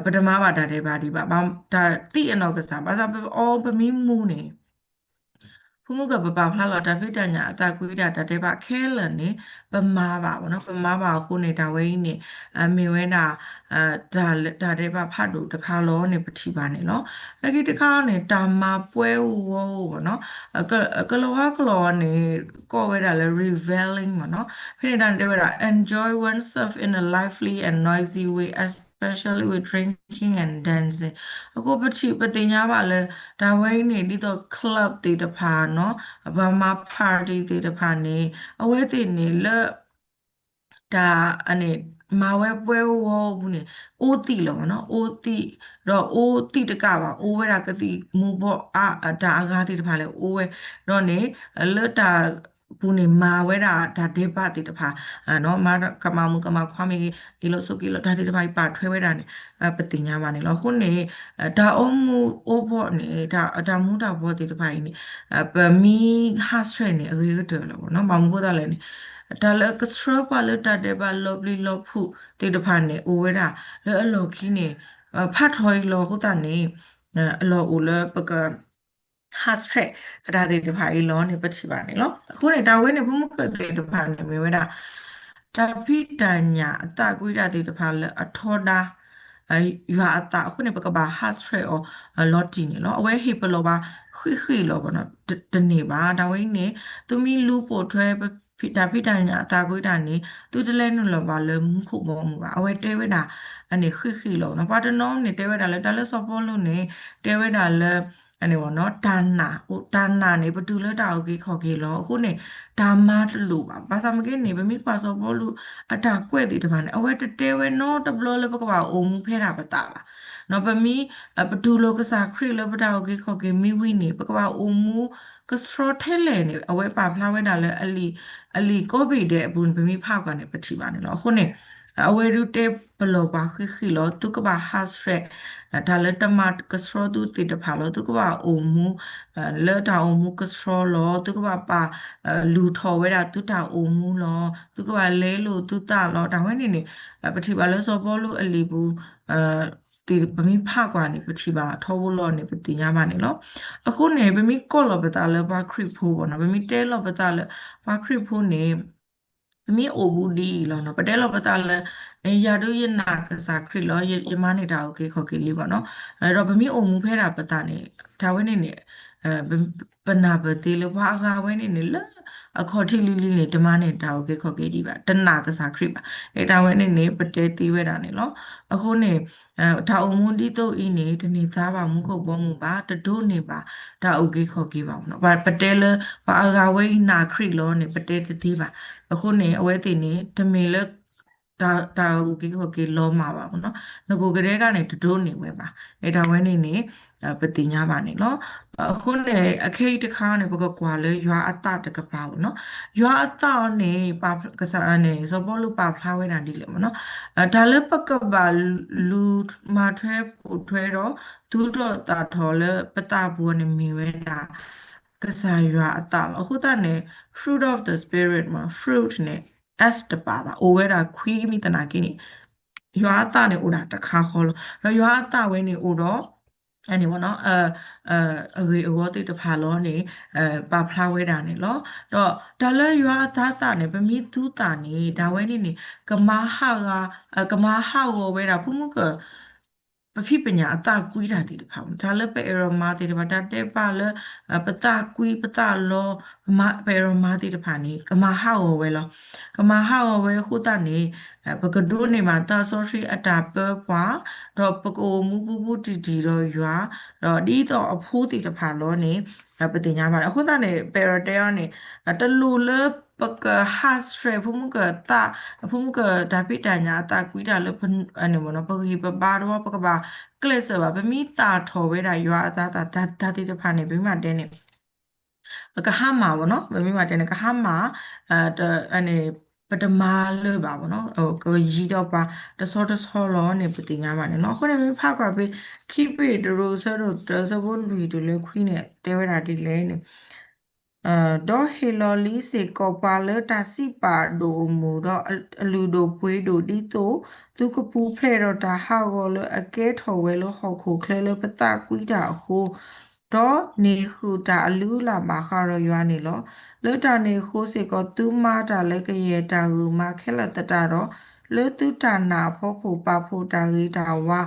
ပတမၤဘၣ်တၢ်ဒဲးဘးဒံးဘၣ်. တၢ်သံးအနီၢ်ကစၢ် ဘၣ်ဆၣ်ပအီပမ့ၢ်မူၤန့ၣ် ဖိမုၣ်ကၢၢ်ပပာ်ဖျါလီၤ တၢ်ဖံးတၢ်ညၣ်အသးကွံတၢ် တၢ်ဒဲးဘးခဲလၢာ်န့ၣ် ပမၤဘၣ်ဘၣ်နီၤ. ပမၤဘၣ်အဃိန့ၣ် တၢ်ဝဲအံၤန့ၣ် မ့ၢ်ဝဲဒၣ် တၢ်ဒဲးဘးဖးဒိၣ်တခါလီၤန့ၣ် ပထံၣ်ဘၣ်န့ၣ်လီၤ. လၢခံတခါန့ၣ် တၢ်မၤပှဲၤအူဝီအူဘၣ်နီၤ. ကလီၤဝါကျိာ်န့ၣ် ကိးဝဲဒၣ်လၢ reveling ဘၣ်နီၤ. ဖဲန့ၣ်တၢ်န့ၣ်တဲဝဲဒၣ် enjoy oneself in a lively and noisy way, especially with drinking and dancing. အဃိပထံၣ်ပသ့ၣ်ညါဘၣ်လၢ တၢ်ဝဲအံၤန့ၣ် ဒ်သိး club သ့ၣ်တဖၣ်နီၤ ပှၤမၤ party သ့ၣ်တဖၣ်န့ၣ် အဝဲသ့ၣ်န့ၣ်လၢ တၢ် မၤဝဲပှဲၤအူဝီအူပူၤန့ၣ် အိသံးလီၤမ့ၢ်နီၤ. အိသံး ဒီးအိသံးတကးဘၣ် အိၣ်ဝဲဒၣ်ကသံၣ်မူၤဘှီး တၢ်အဂၤသ့ၣ်တဖၣ်လဲၣ် အိၣ်ဝဲ ဒီးန့ၣ် လၢတၢ်ပူၤန့ၣ် မၤဝဲဒၣ်တၢ်ဒဲးဘးသ့ၣ်တဖၣ် မၤကမၣ်မုၣ်ကမၣ်ခွါမ့ၢ်ဂ့ၤ အ့ၣ်လိာ်ဆိးက့လိာ် တၢ်သ့ၣ်တဖၣ်အံၤပာ်ထွဲဝဲဒၣ်န့ၣ် ပသ့ၣ်ညါဘၣ်န့ၣ်လီၤ. အဃိန့ၣ် တၢ်အိၣ်မူအိၣ်ဘှီၣ်န့ၣ် တၢ်မူၤတၢ်ဘှီးသ့ၣ်တဖၣ်အံၤန့ၣ် ပမ့ၢ်ဟးဆှဲးန့ၣ် အဂ့ၤကတၢၢ်လီၤမ့ၢ်နီၤ. ဘၣ်မနုၤဃိသတးလဲၣ်န့ၣ် တၢ်လၢကဆှၢပှၤလၢတၢ်ဒဲးဘးလီၤပျံၤလီၤဖုးသ့ၣ်တဖၣ်န့ၣ် အိၣ်ဝဲဒၣ်လၢအလီၢ်ခံန့ၣ် ဖးထီအံၤလီၤအဃိသတးန့ၣ် အလီၢ်အိၣ်လၢပက ဟးဆှဲး အတၢ်သ့ၣ်တဖၣ်အံၤလီၤန့ၣ် ပထံၣ်ဘၣ်န့ၣ်လီၤ. အဃိန့ၣ် တၢ်ဝဲန့ၣ် ဖိမုၣ်ကၢၢ်သ့ၣ်တဖၣ်န့ၣ် မ့ၢ်ဝဲဒၣ် တၢ်ဖံးတၢ်ညၣ်အသးကွံတၢ်သ့ၣ်တဖၣ်လၢအထီဒါ ယွၤအသးအဃိန့ၣ် ပကဘၣ်ဟးဆှဲးအီၤလီၤတံၢ်န့ၣ်လီၤ. အဝဲဟ့ၣ်ပလီၢ်ဘၣ်ဃံးဃံးလီၤမ့ၢ်နီၤ တန့ၢ်ဘၣ်. တၢ်ဝဲအံၤန့ၣ် သုမ့ၢ်လူၤပိာ်ထွဲ တၢ်ဖံးတၢ်ညၣ်အသးကွံတၢ်န့ၣ် သုတလဲၤနုာ်လီၤဘၣ်လၢမူခိၣ်ဘီမုၢ်ဘၣ်. အဝဲတဲဝဲဒၣ် အန့ၣ်ဃံးဃံးလီၤမ့ၢ်နီၤ. ပှၤတနီၤန့ၣ် တဲဝဲဒၣ်လၢတၢ်လၢစီၤပီလူးန့ၣ် တဲဝဲဒၣ်လၢ တၢ်နာ် တၢ်နာ်န့ၣ် ပတုၤလၢတၢ်အုၣ်က့ၤခီၣ်က့ၤလီၤ. အဃိန့ၣ် တၢ်မၤတလိၣ်ဘၣ်. ဘၣ်ဆၣ်မ့ၢ်ဂ့ၤန့ၣ် ပမ့ၢ်ကွၢ်စီၤပီလူးအတၢ်ကွဲးသ့ၣ်တဖၣ်န့ၣ် အဝဲတတဲဝဲနီတဘျီလၢပကဘၣ်အိၣ်မူဖဲဒၣ်ပသးဘၣ်. ပမ့ၢ် ပတူၢ်လိာ်ကစၢ်ခရံာ်လၢပတၢ်အုၣ်က့ၤခီၣ်က့ၤမ့ၢ်ဝံၤန့ၣ် ပကဘၣ်အိၣ်မူကဆှီထဲလဲၣ်န့ၣ် အဝဲပာ်ဖျါဝဲဒၣ်လၢ အလံာ်ကိးဘ့ၣ်ဒဲးအပူၤန့ၣ် ပမ့ၢ်ဖးကွၢ်န့ၣ် ပထံၣ်ဘၣ်န့ၣ်လီၤ. အဃိန့ၣ် အဝဲဒုးတဲပလီၢ်ပှၤဃံးဃံးလီၤ. သုကဘၣ်ဟးဆှဲး တၢ်လၢတမၤကဆှီသုသ့ၣ်တဖၣ်လီၤ. သုကဘၣ်အိၣ်မူ လၢတၢ်အိၣ်မူကဆှီလီၤ. သုကဘၣ်ပာ် လူၤထီၣ်ဝဲဒၣ်သုတၢ်အိၣ်မူလီၤ. သုကဘၣ်လဲလိာ်သုသးလီၤ. တၢ်ဝဲန့ၣ်န့ၣ် ပထံၣ်ဘၣ်လၢစီၤပီလူးအလံာ်ပူၤ သ့ၣ်ပမ့ၢ်ဖးကွၢ်န့ၣ် ပထံၣ်ဘၣ်ထီဘိလီၤန့ၣ် ပသ့ၣ်ညါဘၣ်န့ၣ်လီၤ. အဃိန့ၣ် ပမ့ၢ်ကိးလီၤပသးလၢပှၤခရံာ်ဖိဘၣ်နီၤ, ပမ့ၢ်တဲလီၤပသးလၢပှၤခရံာ်ဖိန့ၣ် ပမ့ၢ်အိၣ်ဘူးဒ်အံၤလီၤနီၤ, ပတဲလီၤပသးလၢ ယၤဒုးယနာ်ကစၢ်ခရံာ်လီၤ, ယမၤန့ၢ်တၢ်အုၣ်က့ၤခီၣ်က့ၤလံဘၣ်နီၤ, ဒီးပမ့ၢ်အိၣ်မူဖဲဒၣ်ပသးန့ၣ် တၢ်ဝဲန့ၣ်န့ၣ် ပနၢ်ပၢၢ်သ့လၢပှၤအဂၤဝဲန့ၣ်န့ၣ် လၢအခီၣ်ထံးလံၤလံၤန့ၣ် တမၤန့ၢ်တၢ်အုၣ်က့ၤခီၣ်က့ၤဒံးဘၣ်, တနာ်ကစၢ်ခရံာ်ဘၣ်, တၢ်ဝဲန့ၣ်န့ၣ် ပတဲသ့ဝဲဒၣ်န့ၣ်လီၤ. အဃိန့ၣ် တၢ်အိၣ်မူဒ်သိးအံၤန့ၣ် တန့ၢ်သါဘၣ်မူခိၣ်ဘီမုၢ်ဘၣ်, တဒိးန့ၢ်ဘၣ်တၢ်အုၣ်က့ၤခီၣ်က့ၤဘၣ်နီၤ, ပတဲလၢပှၤအဂၤဝဲအံၤနာ်ခရံာ်လီၤန့ၣ် ပတဲတသ့ဘၣ်. အဃိန့ၣ် အဝဲသ့ၣ်န့ၣ် တမ့ၢ်လၢ တၢ်အုၣ်က့ၤခီၣ်က့ၤလီၤမၢ်ဘၣ်မ့ၢ်နီၤ, နကိးကဒဲကန့ၣ် တဒိးန့ၢ်ဝဲဘၣ်, တၢ်ဝဲန့ၣ်န့ၣ် ပသ့ၣ်ညါဘၣ်န့ၣ်လီၤ. အဃိန့ၣ် အခဲအံၤတခါန့ၣ် ပကကွၢ်လၢယွၤအသးတကပၤမ့ၢ်နီၤ, ယွၤအသးအီၤန့ၣ် ကစၢ်န့ၣ် စီၤပီလူးပာ်ဖျါဝဲဒၣ်ဒ်လဲၣ်မ့ၢ်နီၤ, တၢ်လၢပကဘၣ်လူၤမၤထွဲပိာ်ထွဲဒီး သူၣ်ထီၣ်သးထီၣ်လၢပသးပူၤန့ၣ် မ့ၢ်ဝဲဒၣ် ကစၢ်ယွၤအသးလီၤ. အဃိသတးန့ၣ် fruit of the spirit မ့ၢ် fruit န့ၣ် S တပာ်ဘၣ်, အိၣ်ဝဲဒၣ်ခွံမံသနာ်က့န့ၣ် ယွၤအသးန့ၣ်အိၣ်ဒၣ်တခါဃီလီၤ. ဒီးယွၤအသးဝဲန့ၣ်အိၣ်ဒီး အန့ၣ်မ့ၢ်နီၤ အဂ့ၢ်အဂီၢ်သ့ၣ်တဖၣ်လီၤန့ၣ် ပာ်ဖျါဝဲဒၣ်န့ၣ်လီၤ. ဒီးတၢ်လၢယွၤအသးသးန့ၣ် ပမ့ၢ်သူသးန့ၣ် တၢ်ဝဲန့ၣ်န့ၣ် ကမၤဟးဂီၤ ကမၤဟးဂီၤဝဲဒၣ် ဖိမုၣ်က ပဖံးပညၣ်အသးကွံတၢ်သ့ၣ်တဖၣ်, တၢ်လၢပအဲၣ်ဒိးမၤသ့ၣ်တဖၣ်, တၢ်တဲပာ်လၢ ပသးကွံပသးလီၤ, ပမၤ ပအဲၣ်ဒိးမၤသ့ၣ်တဖၣ်န့ၣ် ကမၤဟးဂီၤဝဲလီၤ. ကမၤဟးဂီၤဝဲအဃိသတးန့ၣ် ပကဒိးန့ၢ်ဘၣ်သးစီဆှံအတၢ်ပၢပှၤ, ဒီးပကအိၣ်မူဘူးဘူးတံၢ်တံၢ်ဒီးယွၤ, ဒီးဒ်သိးအဖိသ့ၣ်တဖၣ်လီၤန့ၣ် ပသ့ၣ်ညါဘၣ်န့ၣ်. အဃိသတးန့ၣ် ပဲၢ်ရဲၣ်တဲအီၤန့ၣ် တလိၣ်လၢပကဟးဆှဲးဖိမုၣ်ကသး, ဖိမုၣ်ကတၢ်ဖံးတၢ်ညၣ်အသးကွံတၢ်လၢ ပဂံၢ်ပဘါတဝီ ပကဘၣ်ကျဲးစၢးဘၣ်. ပမ့ၢ်သၣ်ထီၣ်ဝဲဒၣ်ယွၤအသးသး တၢ်သ့ၣ်တဖၣ်န့ၣ် ပမ့ၢ်တဲန့ၣ် ကဟါမၢ်ဘၣ်နီၤ, ပမ့ၢ်တဲန့ၣ် ကဟါမၢ် ပတမၤလၢၤဘၣ်ဘၣ်နီၤ, ကယံၤဒီးပှၤတဆီတဆီလီၤန့ၣ် ပသ့ၣ်ညါဘၣ်န့ၣ်လီၤ. အဃိန့ၣ် မ့ၢ်ဖးကွၢ်ဖဲ ခံပ့းတရူး အဆၢဒိၣ်တၢ အဆၢဖိလွံၢ်တုၤလၢခွံန့ၣ် တဲဝဲဒၣ်ဒ်လဲၣ်န့ၣ် ဒီးဟ့ၣ်လီၤလံစ့ၢ်ကီးပှၤလၢတၢ်စံးပာ်ဒိၣ်အမုၢ် ဒီးအလုၢ်ဒိၣ်ပှ့ၤဒိၣ်ဒ်သိး သုကပူၤဖျဲးဒီးတၢ်ဟးဂီၤလၢအကဲထီၣ်ဝဲလၢဟီၣ်ခိၣ်ချၢလၢပသးကွံတၢ်အဃိ, ဒီးန့ၢ်ဃုာ်တၢ်အလုၢ်အလၢ်ဘၣ်ဃးဒီးယွၤန့ၣ်လီၤ. လၢတၢ်န့ၣ်အဃိစ့ၢ်ကီး သုမၤတၢ်လၢကယဲၢ်တၢ်ဂုာ်မၤခဲလၢာ်သတးဒီး, လၢသုတၢ်နာ်အဖီခိၣ်ပာ်ဖှိၣ်တၢ်ဂ့ၤတၢ်ဝါ,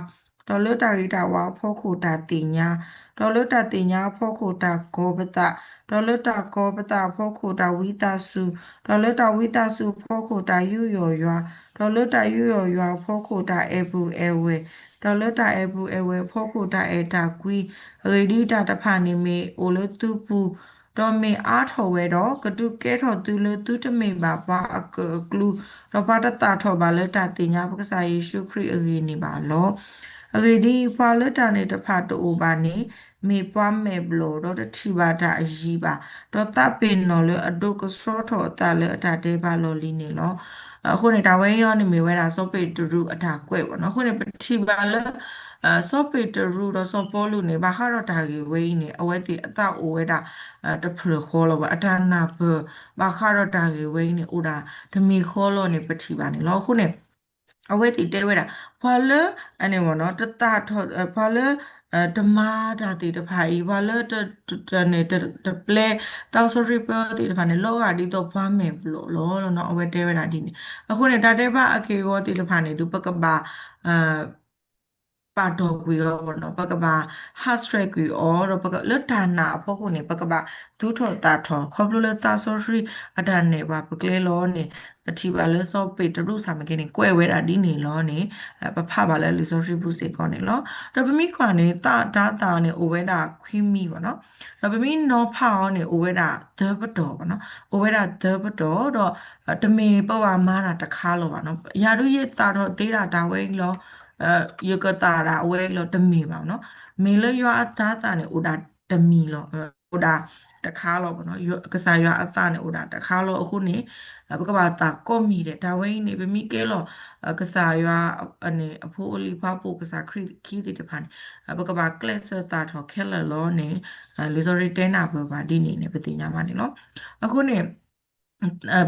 ဒီးလၢတၢ်ဂ့ၤတၢ်ဝါအဖီခိၣ်တၢ်သ့ၣ်ညါ, ဒီးလၢတၢ်သ့ၣ်ညါအဖီခိၣ်တၢ်ကီၤပသး, ဒီးလၢတၢ်ကီၤပသးအဖီခိၣ်တၢ်ဝံသးစူၤ, ဒီးလၢတၢ်ဝံသးစူၤအဖီခိၣ်တၢ်ယူးယီၣ်ယွၤ, ဒီးလၢတၢ်ယူးယီၣ်ယွၤအဖီခိၣ်တၢ်အဲၣ်ပုၢ်အဲၣ်ဝဲၢ်, ဒီးလၢတၢ်အဲၣ်ပုၢ်အဲၣ်ဝဲၢ်အဖီခိၣ်တၢ်အဲၣ်တၢ်ကွံ, အဂ့ၢ်ဒ်အံၤ, တၢ်တဖၣ်န့ၣ်မ့ၢ်အိၣ်လၢသုပူၤ, ဒီးမ့ၢ်အါထီၣ်ဝဲဒီး ကဒုးကဲထီၣ်သုလၢသုတမ့ၢ်ဘၣ်ပှၤအကၢၣ်အကျူ, ဒီးပှၤတသၣ်ထီၣ်ဘၣ်လၢတၢ်သ့ၣ်ညါပကစၢ်ယ့ၣ်ၡူးခရံာ်အဂ့ၢ်န့ၣ်ဘၣ်လီၤ. အဂ့ၢ်ဒ်အံၤ, ပှၤလၢတၢ်န့ၣ်တဖၣ်တအိၣ်ဘၣ်န့ၣ် မ့ၢ်ပှၤမဲာ်ဘျီၣ်, ဒီးတထံၣ်ဘၣ်တၢ်အယံၤဘၣ်, ဒီးသးပ့ၤနီၣ်လၢအဒိကဆှီထီၣ်အသးလၢအတၢ်ဒဲးဘးလီၢ်လံၤန့ၣ်လီၤ. အဃိန့ၣ် တၢ်ဝဲအံၤအီၤန့ၣ်မ့ၢ်ဝဲဒၣ်စီၤပ့းတရူးအတၢ်ကွဲးဘၣ်နီၤ. အဃိန့ၣ် ပထံၣ်ဘၣ်လၢ စီၤပ့းတရူးဒီးစီၤပီလူးန့ၣ် ဘၣ်ဃးဒီးတၢ်ဂ့ၢ်ဝဲအံၤန့ၣ် အဝဲသ့ၣ်အသးအိၣ်ဝဲဒၣ် တဖျၢၣ်ဃီလီၤဘၣ်. အတၢ်နၢ်ပၢၢ်ဘၣ်ဃးဒီးတၢ်ဂ့ၢ်ဝဲအံၤန့ၣ် အိၣ်ဒၣ်တမံၤဃီလီၤန့ၣ် ပထံၣ်ဘၣ်န့ၣ်လီၤ. အဃိန့ၣ် အဝဲသ့ၣ်တဲဝဲဒၣ် ပှၤလၢ အန့ၣ်မ့ၢ်နီၤ တသၣ်ထီၣ် ပှၤလၢ တမၤတၢ်သ့ၣ်တဖၣ်အံၤ ပှၤလၢ တ တ တ န့ၣ် တ တပျဲ သးစီဆှံပၢသ့ၣ်တဖၣ်န့ၣ် လီၤဂာ်ဒ်သိးပှၤမဲာ်ဘျီၣ်လီၤ. အဝဲတဲဝဲဒၣ်ဒ်န့ၣ်. အဃိန့ၣ် တၢ်ဒဲးဘးအက့ၢ်အဂီၤသ့ၣ်တဖၣ်န့ၣ် ဒုး ပကဘၣ် ပာ်တီၢ်ကွံာ်အီၤဘၣ်နီၤ, ပကဘၣ်ဟးဆှဲးကွံာ်အီၤ, ဒီးလၢတၢ်နာ်အဖီခိၣ်န့ၣ် ပကဘၣ်သူၣ်ထီၣ်သးထီၣ် ခီဖျိလၢသးစီဆှံအတၢ်နဲၣ်ပှၤပကျဲလီၤန့ၣ် ပထံၣ်ဘၣ်လၢစီၤပ့းတရူးဆၣ်မ့ၢ်က့န့ၣ် ကွဲးဝဲဒၣ်ဒ်န့ၣ်လီၤန့ၣ် ပဖးဘၣ်လၢလံာ်စီဆှံပူၤစ့ၢ်ကီးန့ၣ်လီၤ. ဒီးပမ့ၢ်ကွၢ်န့ၣ် သးတၢ်သၣ်န့ၣ် အိၣ်ဝဲဒၣ်ခွံမံၤဘၣ်နီၤ. ဒီးပမ့ၢ်နီၤဖးအီၤန့ၣ် အိၣ်ဝဲဒၣ်သၢပတီၢ်ဘၣ်နီၤ, အိၣ်ဝဲဒၣ်သၢပတီၢ်ဒီး တမ့ၢ်ပဘၣ်မၤတၢ်တခါလီၤဘၣ်နီၤ. ယၤဒုးယသၣ်ထီၣ်သ့ဒၣ်တၢ်ဝဲအံၤလီၤ, ယကသၣ်ဒၣ်အဝဲအံၤလီၤ တမ့ၢ်ဘၣ်နီၤ. မ့ၢ်လၢယွၤအတၢ်သၣ်န့ၣ် အိၣ်ဒၣ်တမံၤလီၤ. အိၣ်ဒၣ်တခါလီၤ, ကစၢ်ယွၤအသးန့ၣ်အိၣ်ဒၣ်တခါလီၤ. အဃိန့ၣ် ပကဘၣ်သးကိးမံၤဒဲး, တၢ်ဝဲအံၤန့ၣ် ပမ့ၢ်ကဲလီၤ ကစၢ်ယွၤန့ၣ် အဖိအလံၤအဖးပိာ် ကစၢ်ခရံာ်ခံသ့ၣ်တဖၣ်န့ၣ် ပကဘၣ်ကျဲးစၢးသးထီၣ်ခဲလၢာ်လီၤန့ၣ် လံာ်စီဆှံတဲနၢ်ပၢၢ်ပှၤဒ်န့ၣ်န့ၣ် ပသ့ၣ်ညါဘၣ်န့ၣ်လီၤ. အဃိန့ၣ်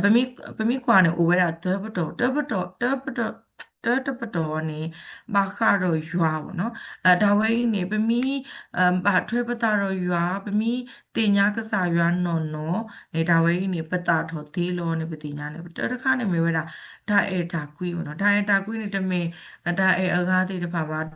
ပမ့ၢ်ကွၢ်န့ၣ် အိၣ်ဝဲဒၣ်တၢပတီၢ်, တၢပတီၢ်, တၢပတီၢ်, တၢတပတီၢ်န့ၣ် ဘၣ်ဃးဒီးယွၤဘၣ်နီၤ. တၢ်ဝဲအံၤန့ၣ် ပမ့ၢ်ဘၣ်ထွဲပသးဒီးယွၤ, ပမ့ၢ်သ့ၣ်ညါကစၢ်ယွၤနီၢ်နီၢ်န့ၣ် တၢ်ဝဲအံၤန့ၣ် ပသးထီၣ်သ့လီၤန့ၣ် ပသ့ၣ်ညါန့ၣ် တၢတခါန့ၣ်မ့ၢ်ဝဲဒၣ် တၢ်အဲၣ်တၢ်ကွံဘၣ်နီၤ. တၢ်အဲၣ်တၢ်ကွံန့ၣ် တမ့ၢ် တၢ်အဲၣ်အဂၤသ့ၣ်တဖၣ်ဘၣ်,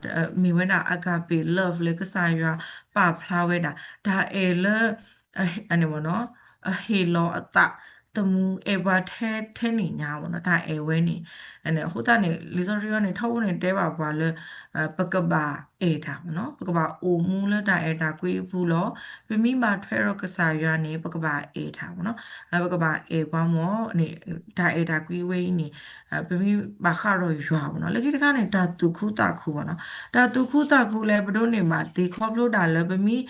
မ့ၢ်ဝဲဒၣ် agape love လၢကစၢ်ယွၤပာ်ဖျါဝဲဒၣ် တၢ်အဲၣ်လၢ အန့ၣ်ဘၣ်နီၤ အဟ့ၣ်လီၤအသးသမူ အဲၣ်ပှၤထဲထဲန့ၣ်ညါဘၣ်နီၤ တၢ်အဲၣ်ဝဲန့ၣ်. အဃိသတးန့ၣ် လံာ်စီဆှံအံၤန့ၣ် ထီဘိန့ၣ်တဲဘၣ်ပှၤလၢ ပကဘၣ်အဲၣ်တၢ်ဘၣ်နီၤ, ပကဘၣ်အိၣ်မူလၢတၢ်အဲၣ်တၢ်ကွံအပူၤလီၤ. ပမ့ၢ်ဘၣ်ထွဲဒီးကစၢ်ယွၤန့ၣ် ပကဘၣ်အဲၣ်တၢ်ဘၣ်နီၤ, ပကဘၣ်အဲၣ်ပှၤမ့ၢ်န့ၣ် တၢ်အဲၣ်တၢ်ကွံဝဲအံၤန့ၣ် ပမ့ၢ်ဘၣ်ဃးဒီးယွၤဘၣ်နီၤ. လၢခံတခါန့ၣ် တၢ်သူၣ်ခုသးခုဘၣ်နီၤ, တၢ်သူၣ်ခုသးခုလၢပဒိးန့ၢ်ဘၣ်သ့ခီဖျိဒၣ်လၢပမ့ၢ်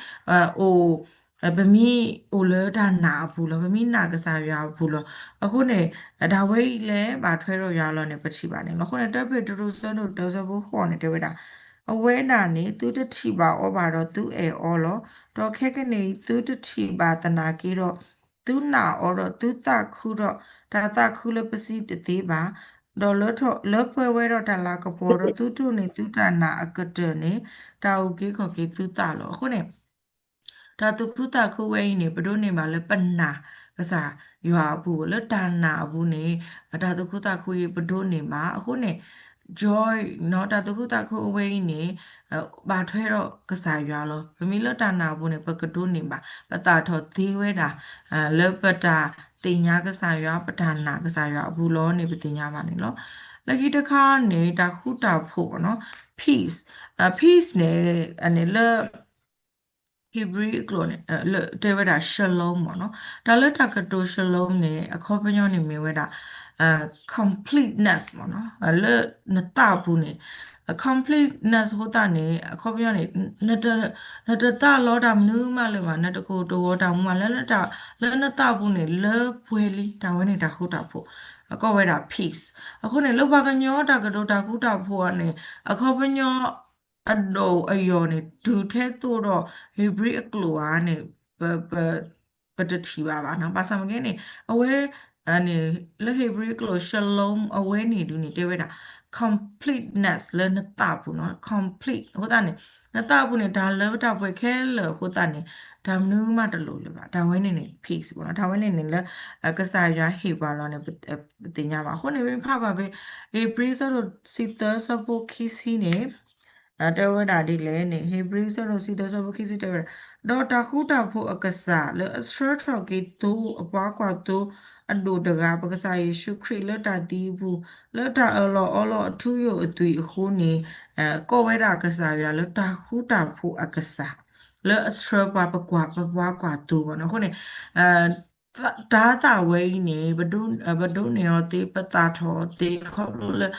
အိၣ် ပမ့ၢ်အိၣ်လၢတၢ်နာ်အပူၤလီၤ, ပမ့ၢ်နာ်ကစၢ်ယွၤအပူၤလီၤ. အဃိန့ၣ် တၢ်ဝဲအံၤလၢဘၣ်ထွဲဒီးယွၤလီၤန့ၣ် ပထံၣ်ဘၣ်န့ၣ်လီၤ. အဃိန့ၣ် တၢပ့းတရူး ဆၢဒိၣ်တၢ ဆၢဖိဃိးန့ၣ် တဲဝဲဒၣ် အဝဲဒၣ်န့ၣ် သုတထံၣ်ဘၣ်အီၤဘၣ်ဒီးသုအဲၣ်အီၤလီၤ. ဒီးခဲကနံၣ်အံၤ သုတထံၣ်ဘၣ်သနာ်က့ဒီး သုနာ်အီၤဒီးသုသးခုဒီး တၢ်သးခုလၢပစံးတသ့ဘၣ်, ဒီးလၢထီၣ်လၢပှဲၤဝဲဒီးတၢ်လၤကပီၤဒီး သုဒိးန့ၢ်သုတၢ်နာ်အကတၢၢ်န့ၣ် တၢ်အုၣ်က့ၤခီၣ်က့ၤသုသးလီၤ. အဃိန့ၣ် တၢ်သူၣ်ခုသးခုဝဲအံၤန့ၣ် ပဒိးန့ၢ်ဘၣ်လၢပနာ်ကစၢ်ယွၤအပူၤ, လၢတၢ်နာ်အပူၤန့ၣ် တၢ်သူၣ်ခုသးခုအံၤပဒိးန့ၢ်ဘၣ်. အဃိန့ၣ် joy နီၤ တၢ်သူၣ်ခုသးခုအဝဲအံၤန့ၣ် ဘၣ်ထွဲဒီးကစၢ်ယွၤလီၤ. ပမ့ၢ်လၢတၢ်နာ်အပူၤန့ၣ် ပကဒိးန့ၢ်ဘၣ် ပသးထီၣ်သ့ဝဲဒၣ် လၢပတၢ်သ့ၣ်ညါကစၢ်ယွၤ ပတၢ်နာ်ကစၢ်ယွၤအပူၤလီၤန့ၣ် ပသ့ၣ်ညါဘၣ်န့ၣ်လီၤ. လၢခံတခါန့ၣ် တၢ်ဃူတၢ်ဖိးဘၣ်နီၤ peace, peace န့ၣ် လၢ Hebrew အကျိာ်န့ၣ် တဲဝဲဒၣ် shalom မ့ၢ်နီၤ. တၢ်လၢတၢ်ကတိၤ shalom န့ၣ် အခီပညီန့ၣ်မ့ၢ်ဝဲဒၣ် completeness မ့ၢ်နီၤ လၢနသးပူၤန့ၣ် completeness အဃိသတးန့ၣ် အခီပညီန့ၣ် နတသးလီတၢ်မနုၤမးလၢၤဘၣ်, နတကိၢ်တဂီၤတၢ်မနုၤမးလၢၤဘၣ်, လၢနသးပူၤန့ၣ် လၢပှဲၤလံ တၢ်ဝဲန့ၣ်တၢ်ဃူတၢ်ဖိး, အကိးဝဲဒၣ် peace. အဃိန့ၣ် လၢပှၤကညီတၢ်ကတိၤတၢ်ဃူတၢ်ဖိးအီၤန့ၣ် အခီပညီ အဒိၣ်အယိာ်န့ၣ် တုၤထဲသိးဒီး Hebrew အကျိာ်ဧါန့ၣ် ပတထံၣ်ဘၣ်ဘၣ်နီၤ. ဘၣ်ဆၣ်မ့ၢ်ကဲန့ၣ် အဝဲန့ၣ် လၢ Hebrew အကျိာ် shalom အဝဲန့ၣ်ဒုးန့ၣ် တဲဝဲဒၣ် completeness လၢနသးပူၤနီၤ complete အဃိသတးန့ၣ် နသးပူၤန့ၣ် တၢ်လၢပတၢ်ပှဲၤခဲလၢာ်အဃိသတးန့ၣ် တၢ်မနုၤမးတလိၣ်လၢၤဘၣ်. တၢ်ဝဲန့ၣ်န့ၣ် peace မ့ၢ်နီၤ တၢ်ဝဲန့ၣ်န့ၣ်လၢ ကစၢ်ယွၤဟ့ၣ်ပှၤလီၤန့ၣ် ပသ့ၣ်ညါဘၣ်. အဃိန့ၣ် မ့ၢ်ဖးကွၢ်ဖဲ Hebrew ဆၢဒိၣ်တဆံသၢ ဆၢဖိခံဆံန့ၣ် တဲဝဲဒၣ်ဒ်လဲၣ်န့ၣ် Hebrew ဆၢဒိၣ်တဆံသၢ ဆၢဖိခံဆံတဲဝဲဒၣ် ဒီးတၢ်ဃူတၢ်ဖိးအကစၢ် လၢအဆှၢထီၣ်က့ၤသိအပှၤကွၢ်သိအဒိၣ်တဂၤ ပကစၢ်ယ့ၣ်ၡူးခရံာ်လၢတၢ်သံအပူၤ လၢတၢ်အၢၣ်လီၤအီလီၤအထူအယိာ်အသွံၣ်အဃိန့ၣ် ကိးဝဲဒၣ်ကစၢ်ယွၤလၢတၢ်ဃူတၢ်ဖိးအကစၢ် လၢအဆှၢပှၤပကွၢ် ပပှၤကွၢ်သိဘၣ်နီၤ. အဃိန့ၣ် တၢ်သးဝဲအံၤန့ၣ် ပဒိးန့ၢ်အီၤသ့ ပသးထီၣ်အီၤသ့ ခီဖျိလၢ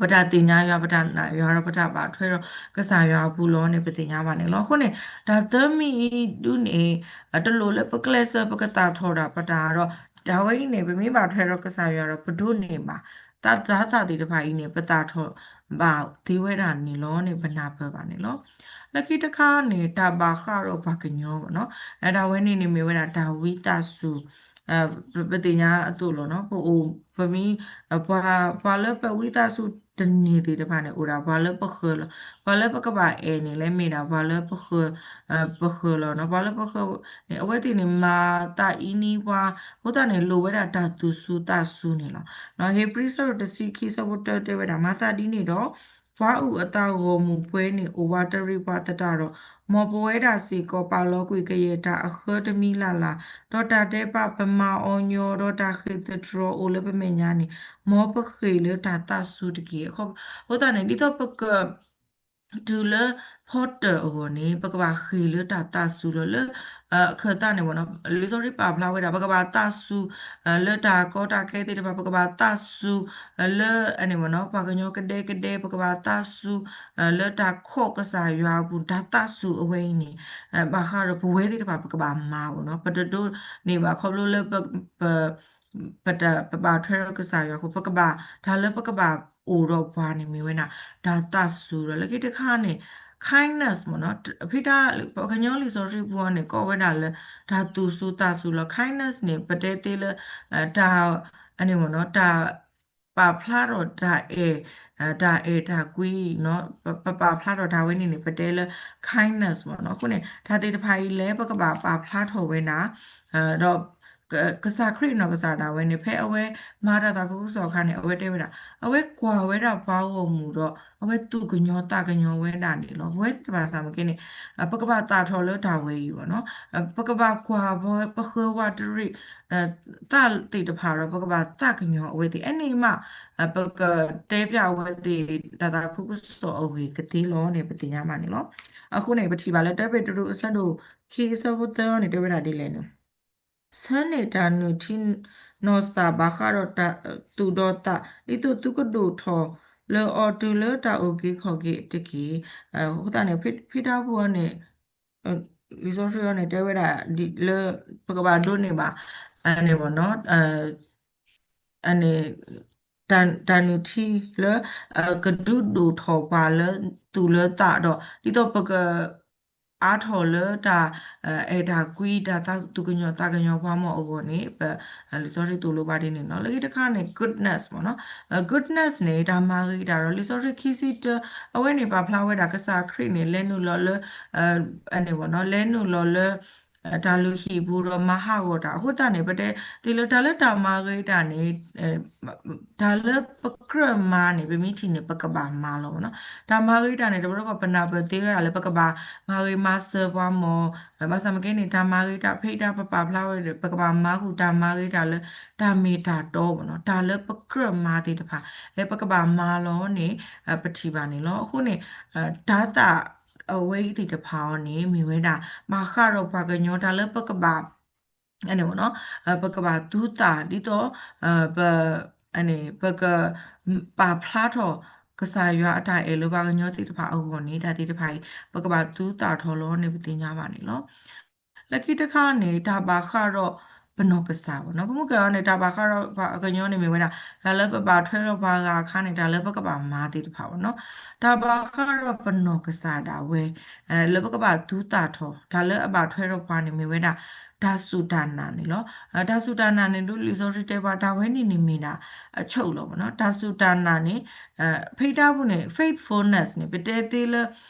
ပတၢ်သ့ၣ်ညါယွၤ ပတၢ်နာ်ယွၤဒီး ပတၢ်ဘၣ်ထွဲဒီးကစၢ်ယွၤအပူၤလီၤန့ၣ် ပသ့ၣ်ညါဘၣ်န့ၣ်လီၤ. အဃိန့ၣ် တၢ်သၢမံၤအံၤဒုးန့ၣ် တလိၣ်လၢပကျဲးစၢး ပကသးထီၣ်ဒၣ်ပတၢ်ဒီး တၢ်ဝဲအံၤန့ၣ် ပမ့ၢ်ဘၣ်ထွဲဒီးကစၢ်ယွၤဒီး ပဒိးန့ၢ်ဘၣ် တၢ်သးသးသ့ၣ်တဖၣ်အံၤန့ၣ် ပသးထီၣ်ဘၣ်သ့ဝဲဒၣ်န့ၣ်လီၤန့ၣ် ပနၢ်ပၢၢ်ဘၣ်န့ၣ်လီၤ. လၢခံတခါန့ၣ် တၢ်ဘၣ်ဃးဒီးပှၤကညီဘၣ်နီၤ တၢ်ဝဲန့ၣ်န့ၣ်မ့ၢ်ဝဲဒၣ်တၢ်ဝံသးစူၤ ပသ့ၣ်ညါအသိးလီၤနီၤ ပအိၣ် ပမ့ၢ် ပှၤ ပှၤလၢပဝံသးစူၤတန့ၢ်သ့ၣ်တဖၣ်န့ၣ် အိၣ်ဒၣ်ပှၤလၢပဃၢၤလီၤ. ပှၤလၢပကဘၣ်အဲၣ်န့ၣ် လၢမ့ၢ်ဒၣ်ပှၤလၢပဃၢၤ ပဃၢၤလီၤနီၤ ပှၤလၢပဃၢၤန့ၣ် အဝဲသ့ၣ်န့ၣ် မၤသးအံၤန့ၢ်ပှၤ အဃိသတးန့ၣ် လိၣ်ဝဲဒၣ်တၢ်သူၣ်စူၤသးစူၤန့ၣ်လီၤ. ဟ့းဘြံၤ ဆၢဒိၣ်တဆံခံ ဆၢဖိတၢတဲဝဲဒၣ် မၤသးဒ်န့ၣ်ဒီး ပှၤအုၣ်အသးဂီၢ်မုၢ်ပှဲၤန့ၣ် အိၣ်ဝးတရံးပှၤသတးဒီး မ်ပဝဲဒၣ်စ့ၢ်ကီး ပာ်လီၤကွံာ်ကယဲၢ်တၢ်အဃၢတမံၤလၢ်လၢ်, ဒီးတၢ်ဒဲးဘးပမၤအီၤညီ ဒီးတၢ်ဃ့ၢ်သတြီၤအိၣ်လၢပမဲာ်ညါန့ၣ် မ်ပဃ့ၢ်လၢတၢ်သးစူၤတက့ၢ်. အဃိသတးန့ၣ် ဒ်သိးပက တုၤလၢဖီတၢၣ်အဂီၢ်န့ၣ် ပကဘၣ်ဃ့ၢ်လၢတၢ်သးစူၤလီၤလၢ အခၢၣ်သးန့ၣ်မ့ၢ်နီၤ လံာ်စီဆှံပာ်ဖျါဝဲဒၣ် ပကဘၣ်သးစူၤ လၢတၢ်ကီတၢ်ခဲသ့ၣ်တဖၣ် ပကဘၣ်သးစူၤ လၢအန့ၣ်မ့ၢ်နီၤ ပှၤကညီကဒဲကဒဲ ပကဘၣ်သးစူၤ လၢတၢ်ခိးကစၢ်ယွၤအပူၤ တၢ်သးစူၤအဝဲအံၤန့ၣ် ဘၣ်ဃးဒီးပဝဲသ့ၣ်တဖၣ် ပကဘၣ်မၤမ့ၢ်နီၤ ပတဒိးန့ၢ်ဘၣ်ခီဖျိလၢ ပ ပတ ပဘၣ်ထွဲဒီးကစၢ်ယွၤအဃိ ပကဘၣ် တၢ်လၢပကဘၣ်အိၣ်ဒီးပှၤန့ၣ်မ့ၢ်ဝဲဒၣ် တၢ်သးစူၤဒီး လၢခံတခါန့ၣ် kindness မ့ၢ်နီၤ ဖဲတၢ် ပှၤကညီလံာ်စီဆှံပူၤန့ၣ် ကိးဝဲဒၣ်လၢ တၢ်သူၣ်စူၤသးစူၤလီၤ kindness န့ၣ် ပတဲသ့လၢ တၢ် အန့ၣ်မ့ၢ်နီၤ တၢ် ပာ်ဖျါထီၣ်တၢ်အဲၣ် တၢ်အဲၣ်တၢ်ကွံ ပပာ်ဖျါထီၣ်တၢ်ဝဲန့ၣ်န့ၣ် ပတဲလၢ kindness မ့ၢ်နီၤ အဃိန့ၣ် တၢ်သ့ၣ်တဖၣ်အံၤလဲၣ် ပကဘၣ်ပာ်ဖျါထီၣ်ဝဲဒၣ် ဒီး ကစၢ်ခရံာ်နီၢ်ကစၢ်ဒၣ်ဝဲန့ၣ် ဖဲအဝဲမၤတၢ်သးခုကစီၣ်အခါန့ၣ် အဝဲတဲဝဲဒၣ် အဝဲကွၢ်ဝဲဒၣ်ပှၤဂီၢ်မုၢ်ဒီး အဝဲသူၣ်ကညီၤသးကညီၤဝဲဒၣ်န့ၣ်လီၤ ပဝဲသ့ၣ်တဖၣ်စၢ်မ့ၢ်က့န့ၣ် ပကဘၣ်သးထီၣ်လၢတၢ်ဝဲအံၤမ့ၢ်နီၤ ပကဘၣ်ကွၢ်ပဃၢၤဝးတရံး သးသ့ၣ်တဖၣ်ဒီး ပကဘၣ်သးကညီၤအဝဲသ့ၣ် အန့ၣ်မး ပကတဲပျးအဝဲသ့ၣ် တၢ်သးခုကစီၣ်အဂ့ၢ်ကသ့လီၤန့ၣ် ပသ့ၣ်ညါဘၣ်န့ၣ်လီၤ အဃိန့ၣ် ပထံၣ်ဘၣ်လၢ တၢပ့းတရူး အဆၢဒိၣ်ခံ အဆၢဖိသၢန့ၣ် တဲဝဲဒၣ်ဒ်လဲၣ်န့ၣ် ဆၢန့ၢ်တၢ်နုၢ်ထံနီၢ်သးဘၣ်ဃးဒီးတၢ်သူၣ်ဒီးသး ဒ်သိးသုကဒိၣ်ထီၣ်လၢအီၤတုၤလၢတၢ်အုၣ်က့ၤခီၣ်က့ၤတက့ၢ်. အဃိသတးန့ၣ် ဖဲတၢ်ပူၤန့ၣ် လံာ်စီဆှံအံၤန့ၣ် တဲဝဲဒၣ်ဒ်လၢ ပကဘၣ်ဒိးန့ၢ်ဘၣ် အန့ၣ် အန့ၣ် တၢ်နုၢ်ထံလၢ ကဒုးဒိၣ်ထီၣ်ပှၤလၢသူၣ်လၢသးဒီး ဒ်သိးပက အါထီၣ်လၢတၢ် အဲၣ်တၢ်ကွံ တၢ်သူၣ်ကညီၤသးကညီၤပှၤမ့ၢ်အဂီၢ်န့ၣ် ပ လံာ်စီဆှံသိၣ်လိပှၤဒ်န့ၣ်လီၤ. လၢခံတခါန့ၣ် goodness မ့ၢ်နီၤ goodness န့ၣ် တၢ်မၤဂ့ၤတၢ်ဒီး လံာ်စီဆှံခံဆံတၢ အဝဲန့ၣ်ပာ်ဖျါဝဲဒၣ်ကစၢ်ခရံာ်န့ၣ် လဲၤနုာ်လီၤလၢ အန့ၣ်မ့ၢ်နီၤ လဲၤနုာ်လီၤလၢ တၢ်လုၢ်ဟံၣ်ပူၤဒီးမၤဟးဂီၤတၢ် အဃိသတးန့ၣ် ပတဲသ့လၢတၢ်လၢတၢ်မၤဂ့ၤတၢ်န့ၣ် တၢ်လၢပကြၢးမၤန့ၣ် ပမ့ၢ်ထံၣ်န့ၣ် ပကဘၣ်မၤလီၤမ့ၢ်နီၤ. တၢ်မၤဂ့ၤတၢ်န့ၣ် တဘျီတခီၣ်ပနၢ်ပၢၢ်သ့ဝဲဒၣ်လၢပကဘၣ်မၤဂ့ၤမၤစၢၤပှၤမ့ၢ် ဘၣ်ဆၣ်မ့ၢ်က့န့ၣ် တၢ်မၤဂ့ၤတၢ်ဖဲအံၤတၢ်ပပာ်ဖျါဝဲဒီး ပကဘၣ်မၤဃုာ်တၢ်မၤဂ့ၤတၢ်လၢတၢ်မ့ၢ်တၢ်တီမ့ၢ်နီၤ. တၢ်လၢပကြၢးမၤသ့ၣ်တဖၣ် လၢပကဘၣ်မၤလီၤန့ၣ် ပထံၣ်ဘၣ်န့ၣ်လီၤ. အဃိန့ၣ် တၤသၣ်အဝဲအံၤသ့ၣ်တဖၣ်အံၤန့ၣ် မ့ၢ်ဝဲဒၣ် ဘၣ်ဃးဒီးပှၤကညီတၢ်လၢပကဘၣ် အန့ၣ်မ့ၢ်နီၤ ပကဘၣ်သူသးဒ်သိး ပ အန့ၣ် ပက ပာ်ဖျါထီၣ် ကစၢ်ယွၤအတၢ်အဲၣ်လၢပှၤကညီသ့ၣ်တဖၣ်အဂီၢ်န့ၣ် တၢ်သ့ၣ်တဖၣ်အံၤ ပကဘၣ်သူသးထီၣ်လီၤန့ၣ် ပသ့ၣ်ညါဘၣ်န့ၣ်လီၤ. လၢခံတခါန့ၣ် တၢ်ဘၣ်ဃးဒီးပနီၢ်ကစၢ်မ့ၢ်နီၤ ပမ့ၢ်ကွၢ်အီၤန့ၣ် တၢ်ဘၣ်ဃးဒီးပှၤကညီန့ၣ်မ့ၢ်ဝဲဒၣ် တၢ်လၢပဘၣ်ထွဲဒီးပှၤဂၤအခါန့ၣ် တၢ်လၢပကဘၣ်မၤသ့ၣ်တဖၣ်မ့ၢ်နီၤ တၢ်ဘၣ်ဃးဒီးပနီၢ်ကစၢ်ဒၣ်ဝဲ လၢပကဘၣ်သူသးထီၣ် တၢ်လၢအဘၣ်ထွဲဒီးပှၤန့ၣ်မ့ၢ်ဝဲဒၣ် တၢ်စူၢ်တၢ်နာ်န့ၣ်လီၤ. တၢ်စူၢ်တၢ်နာ်န့ၣ် ဒ်လံာ်စီဆှံတဲပှၤ တၢ်ဝဲန့ၣ်န့ၣ်မ့ၢ်ဒၣ် အဆိၣ်လီၤမ့ၢ်နီၤ တၢ်စူၢ်တၢ်နာ်န့ၣ် ဖဲတၢ်ပူၤန့ၣ် faithfulness န့ၣ် ပတဲသ့လၢ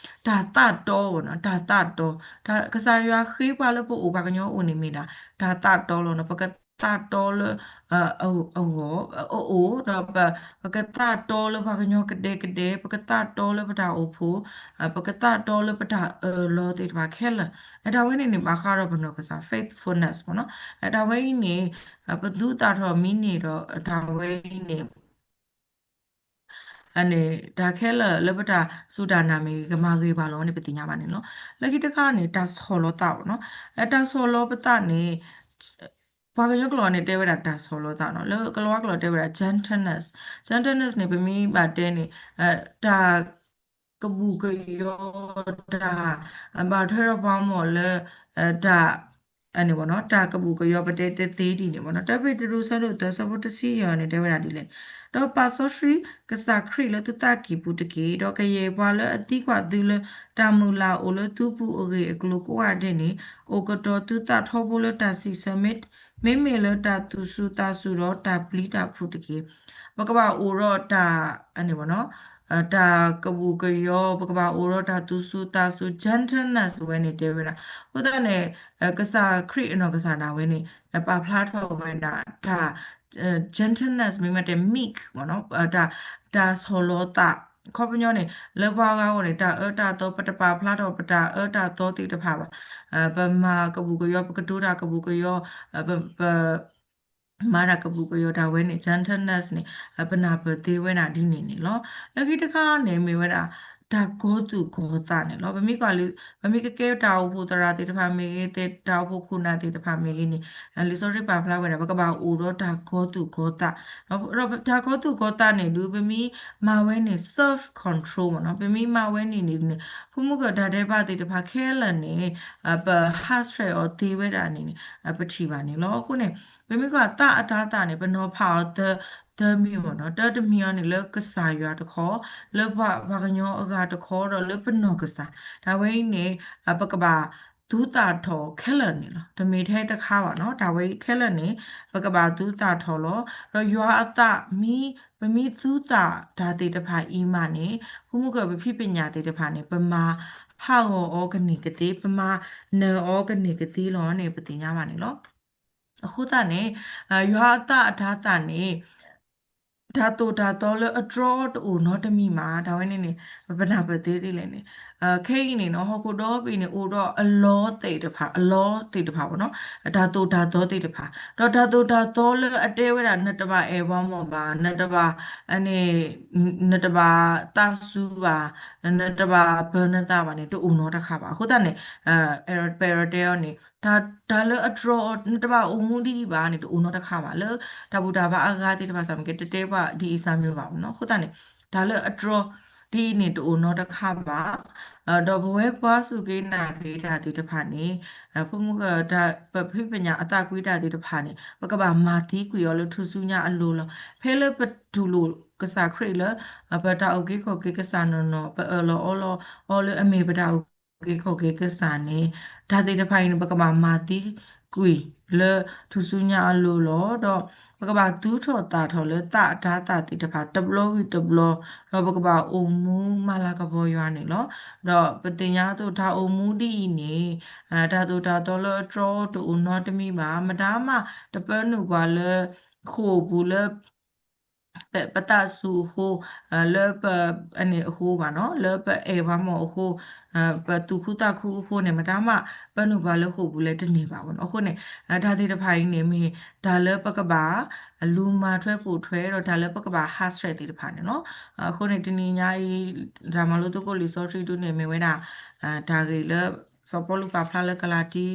တၢ်သးတီမ့ၢ်နီၤ တၢ်သးတီ ကစၢ်ယွၤဃ့ပှၤလၢပအိၣ်ပှၤကညီအိၣ်န့ၣ်မ့ၢ်ဒၣ် တၢ်သးတီလီၤနီၤ ပကသးတီလၢ အဂီၢ် အအိၣ်ဒီး ပကသးတီလၢပှၤကညီကဒဲကဒဲ ပကသးတီလၢပတၢ်အိၣ်ဖှိၣ် ပကသးတီလၢပတၢ်အၢၣ်လီၤသ့ၣ်တဖၣ်ခဲလၢာ် တၢ်ဝဲန့ၣ်န့ၣ် ဘၣ်ဃးဒီးပနီၢ်ကစၢ် faithfulness မ့ၢ်နီၤ တၢ်ဝဲအံၤန့ၣ် ပသူသးထီၣ်မံၤန့ၣ်ဒီး တၢ်ဝဲအံၤန့ၣ် အန့ၣ် တၢ်ခဲလၢာ်လၢပတၢ်စူၢ်တၢ်နာ်မ့ၢ်ဂ့ၤ ကမၤဂ့ၤပှၤလီၤန့ၣ် ပသ့ၣ်ညါဘၣ်န့ၣ်လီၤ. လၢခံတခါန့ၣ် တၢ်ဆီၣ်လီၤသးမ့ၢ်နီၤ တၢ်ဆီၣ်လီၤပသးန့ၣ် ပှၤကညီကျိာ်န့ၣ် တဲဝဲဒၣ်တၢ်ဆီၣ်လီၤသးနီၤ လၢကလၤဝါကျိာ်တဲဝဲဒၣ် gentleness gentleness န့ၣ် ပမ့ၢ်ဘၣ်တဲန့ၣ် တၢ် ကဘူၣ်ကယီၤတၢ် ဘၣ်ထွဲဒီးပှၤမ့ၢ်လၢ တၢ် အန့ၣ်မ့ၢ်နီၤ တၢ်ကဘူၣ်ကယီၤပတဲတသ့ဒ်န့ၣ်မ့ၢ်နီၤ တၢ်ပ့းတရူးဆၢဒိၣ်သၢဆၢဖိတဆံယဲၢ်န့ၣ် တဲဝဲဒၣ်ဒ်လဲၣ်န့ၣ် ဒီးပာ်စီဆှံကစၢ်ခရံာ်လၢသုသးကံၢ်ပူၤတက့ၢ်. ဒီးကယဲၢ်ပှၤလၢအသံကွၢ်သုလၢတၢ်မုၢ်လၢ်အိၣ်လၢသုပူၤအဂ့ၢ်အကျိၤကိးဂၤဒဲးန့ၣ် အိၣ်ကတီၤသုသးထီဘိလၢတၢ်စံးဆၢ မ့မ့ၢ်လၢတၢ်သူၣ်စူၤသးစူၤဒီးတၢ်ပျံၤတၢ်ဖုးတက့ၢ်. ပကဘၣ်အိၣ်ဒီးတၢ် အန့ၣ်မ့ၢ်နီၤ တၢ်ကဘူၣ်ကယီၤ ပကဘၣ်အိၣ်ဒီးတၢ်သူၣ်စူၤသးစူၤ gentleness ဝဲန့ၣ်တဲဝဲဒၣ် အဃိသတးန့ၣ် ကစၢ်ခရံာ်အနီၢ်ကစၢ်ဒၣ်ဝဲန့ၣ် ပာ်ဖျါထီၣ်ဝဲဒၣ်တၢ် gentleness မ့မ့ၢ်တဲ meek မ့ၢ်နီၤ တၢ် တၢ်ဆီၣ်လီၤသး ခီပညီန့ၣ် လၢပှၤဂၤအဂီၢ်န့ၣ် တၢ်အၢတၢ်သီ ပတပာ်ဖျါထီၣ်ပတၢ်အၢတၢ်သီသ့ၣ်တဖၣ်ဘၣ် ပမၤကဘူၣ်ကယီၤ ပကတိၤတၢ်ကဘူၣ်ကယီၤ ပ မၤတၢ်ကဘူၣ်ကယီၤတၢ်ဝဲန့ၣ် gentleness န့ၣ် ပနၢ်ပၢၢ်သ့ဝဲဒၣ်ဒ်န့ၣ်န့ၣ်လီၤ. လၢခံတခါန့ၣ် မ့ၢ်ဝဲဒၣ် တၢ်ကီသူၣ်ကီသးန့ၣ်လီၤ. ပမ့ၢ်ကွၢ်လၢ ပမ့ၢ်ကကဲတၢ်အိၣ်ဖှိၣ်သရၣ်သ့ၣ်တဖၣ်မ့ၢ်ဂ့ၤ, တၢ်အိၣ်ဖှိၣ်ခိၣ်နၢ်သ့ၣ်တဖၣ်မ့ၢ်ဂ့ၤန့ၣ် လံာ်စီဆှံပာ်ဖျါဝဲဒၣ် ပကဘၣ်အိၣ်ဒီးတၢ်ကီသူၣ်ကီသး, ဒီးတၢ်ကီသူၣ်ကီသးန့ၣ်ဒုး ပမ့ၢ်မၤဝဲန့ၣ် self control မ့ၢ်နီၤ, ပမ့ၢ်မၤဝဲန့ၣ်န့ၣ် ဖိမုၣ်ကၢ်တၢ်ဒဲးဘးသ့ၣ်တဖၣ်ခဲလၢာ်န့ၣ် ပဟးဆှဲးအီၤသ့ဝဲဒၣ်န့ၣ်န့ၣ် ပထံၣ်ဘၣ်န့ၣ်လီၤ. အဃိန့ၣ် ပမ့ၢ်ကွၢ်သးအတၤသၣ်န့ၣ် ပနီၤဖးအီၤသၢ သၢမံၤမ့ၢ်နီၤ, တၢတမံၤအံၤန့ၣ် လၢကစၢ်ယွၤတခီ, လၢပှၤကညီအဂၤတခီ ဒီးလၢပနီၢ်ကစၢ်, တၢ်ဝဲအံၤန့ၣ် ပကဘၣ်သူသးထီၣ်ခဲလၢာ်န့ၣ်လီၤ. တမ့ၢ်ထဲတခါဘၣ်နီၤ, တၢ်ဝဲအံၤခဲလၢာ်န့ၣ် ပကဘၣ်သူသးထီၣ်လီၤ. ဒီးယွၤအသးမ့ၢ် ပမ့ၢ်သူသးတၢ်သ့ၣ်တဖၣ်အံၤမးန့ၣ် ဖိမုၣ်ကၢ် ပဖံးပညၣ်သ့ၣ်တဖၣ်န့ၣ် ပမၤဟးဂီၤအီၤကန့ၢ်ကသ့, ပမၤနၢၤအီၤကန့ၢ်ကသ့လီၤန့ၣ် ပသ့ၣ်ညါဘၣ်န့ၣ်လီၤ. အဃိသတးန့ၣ် ယွၤအသးအတၤသၣ်န့ၣ် တၢ်သိၣ်တၢ်သီလၢအတြီတအိၣ်နီတမံၤမး, တၢ်ဝဲန့ၣ်န့ၣ် ပနၢ်ပၢၢ်သ့ဒ်လဲၣ်န့ၣ် ခဲအံၤန့ၣ်နီၤ ဟီၣ်ခိၣ်ဒီဘ့ၣ်န့ၣ် အိၣ်ဒီးအလီသ့ၣ်တဖၣ်, အလီသ့ၣ်တဖၣ်ဘၣ်နီၤ, တၢ်သိၣ်တၢ်သီသ့ၣ်တဖၣ်, ဒီးတၢ်သိၣ်တၢ်သီလၢအတဲဝဲဒၣ် နတဘၣ်အဲၣ်ပှၤမီၢ်ဘၣ်, နတဘၣ် နတဘၣ်သးစူၤဘၣ်, နတဘၣ်ပၢၤနသးဘၣ်န့ၣ် တအိၣ်နီတခါဘၣ်. အဃိသတးန့ၣ် ပအဲၣ်ဒိးတဲအီၤန့ၣ် တၢ်လၢအတြီ နတဘၣ်အိၣ်မူဒ်အံၤဘၣ်န့ၣ် တအိၣ်နီတခါဘၣ်. လၢတၢ်ဘူၣ်တၢ်ဘါအဂၤသ့ၣ်တဖၣ်စ့ၢ်ကီး တတဲပှၤဒ်အံၤစ့ၢ်ကီးမ့ၢ်ဘၣ်နီၤ. အဃိသတးန့ၣ် တၢ်လၢအတြီ ဒ်အံၤန့ၣ် တအိၣ်နီတခါဘၣ်. ဒီးပဝဲပှၤစူၢ်က့ၤနာ်က့ၤတၢ်သ့ၣ်တဖၣ်န့ၣ် ဖိမုၣ်ကၢ် ပဖံးပညၣ်အသးကွံတၢ်သ့ၣ်တဖၣ်န့ၣ် ပကဘၣ်မၤသံကွံာ်အီၤလၢထူၣ်စုညါအလိၤလီၤ. ဖဲလၢပတူၢ်လိာ်ကစၢ်ခရံာ်လၢ ပတၢ်အုၣ်က့ၤခီၣ်က့ၤကစၢ်နီၢ်နီၢ်, ပအၢၣ်လီၤအီလီၤအီလၢအမ့ၢ်ပတၢ်အုၣ်က့ၤခီၣ်က့ၤကစၢ်န့ၣ် တၢ်သ့ၣ်တဖၣ်အံၤန့ၣ် ပကဘၣ်မၤသံကွံာ်လၢထူၣ်စုညါအလိၤလီၤ. ဒီးပကဘၣ်သူၣ်ထီၣ်သးထီၣ်လၢသးအတၤသၣ်သ့ၣ်တဖၣ် တဘျီဝံၤတဘျီ, ဒီးပကဘၣ်အိၣ်မူမၤလၤကပီၤယွၤန့ၣ်လီၤ. ဒီးပသ့ၣ်ညါအသိး တၢ်အိၣ်မူဒ်အံၤန့ၣ် တၢ်သိၣ်တၢ်သီလၢအတြီတအိၣ်နီတမံၤဘၣ်, မတၤမး တပၢနုာ်ပှၤလၢဃိာ်ပူၤလၢ ပသးစူၤအဃိ, လၢပ အန့ၣ်အဃိဘၣ်နီၤ, လၢပအဲၣ်ပှၤမီၢ်အဃိ, ပသူၣ်ခုသးခုအဃိန့ၣ် မတၤမး ပၢနုာ်ပှၤလၢဃိာ်ပူၤလဲၣ်တန့ၢ်ဘၣ်ဘၣ်နီၤ. အဃိန့ၣ် တၢ်သ့ၣ်တဖၣ်အံၤန့ၣ်မ့ၢ် တၢ်လၢပကဘၣ် လူၤမၤထွဲပိာ်ထွဲ ဒီးတၢ်လၢပကဘၣ်ဟးဆှဲးသ့ၣ်တဖၣ်န့ၣ်လီၤ. အဃိန့ၣ် တနံၤညါအံၤ တၢ်မၤလိသကိးလံာ်စီဆှံဒုန့ၣ် မ့ၢ်ဝဲဒၣ် တၢ်ဂ့ၢ်လၢ စီၤပီလူးပာ်ဖျါလၢကလၤတံ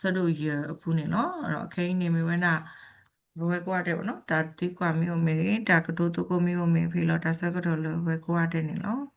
ဆၢဒိၣ်ယဲၢ်အပူၤန့ၣ်လီၤ. ဒီးခဲအံၤန့ၣ်မ့ၢ်ဝဲဒၣ် ပဝဲကိးဂၤဒဲးဘၣ်နီၤ, တၢ်သံကွၢ်မ့ၢ်အိၣ်မ့ၢ်ဂ့ၤ, တၢ်ကတိၤသကိးမ့ၢ်အိၣ်မ့ၢ်ဂ့ၤ, ဖဲလီၤတၢ်ဆၢကတီၢ်လၢပဝဲကိးဂၤဒဲးန့ၣ်လီၤ.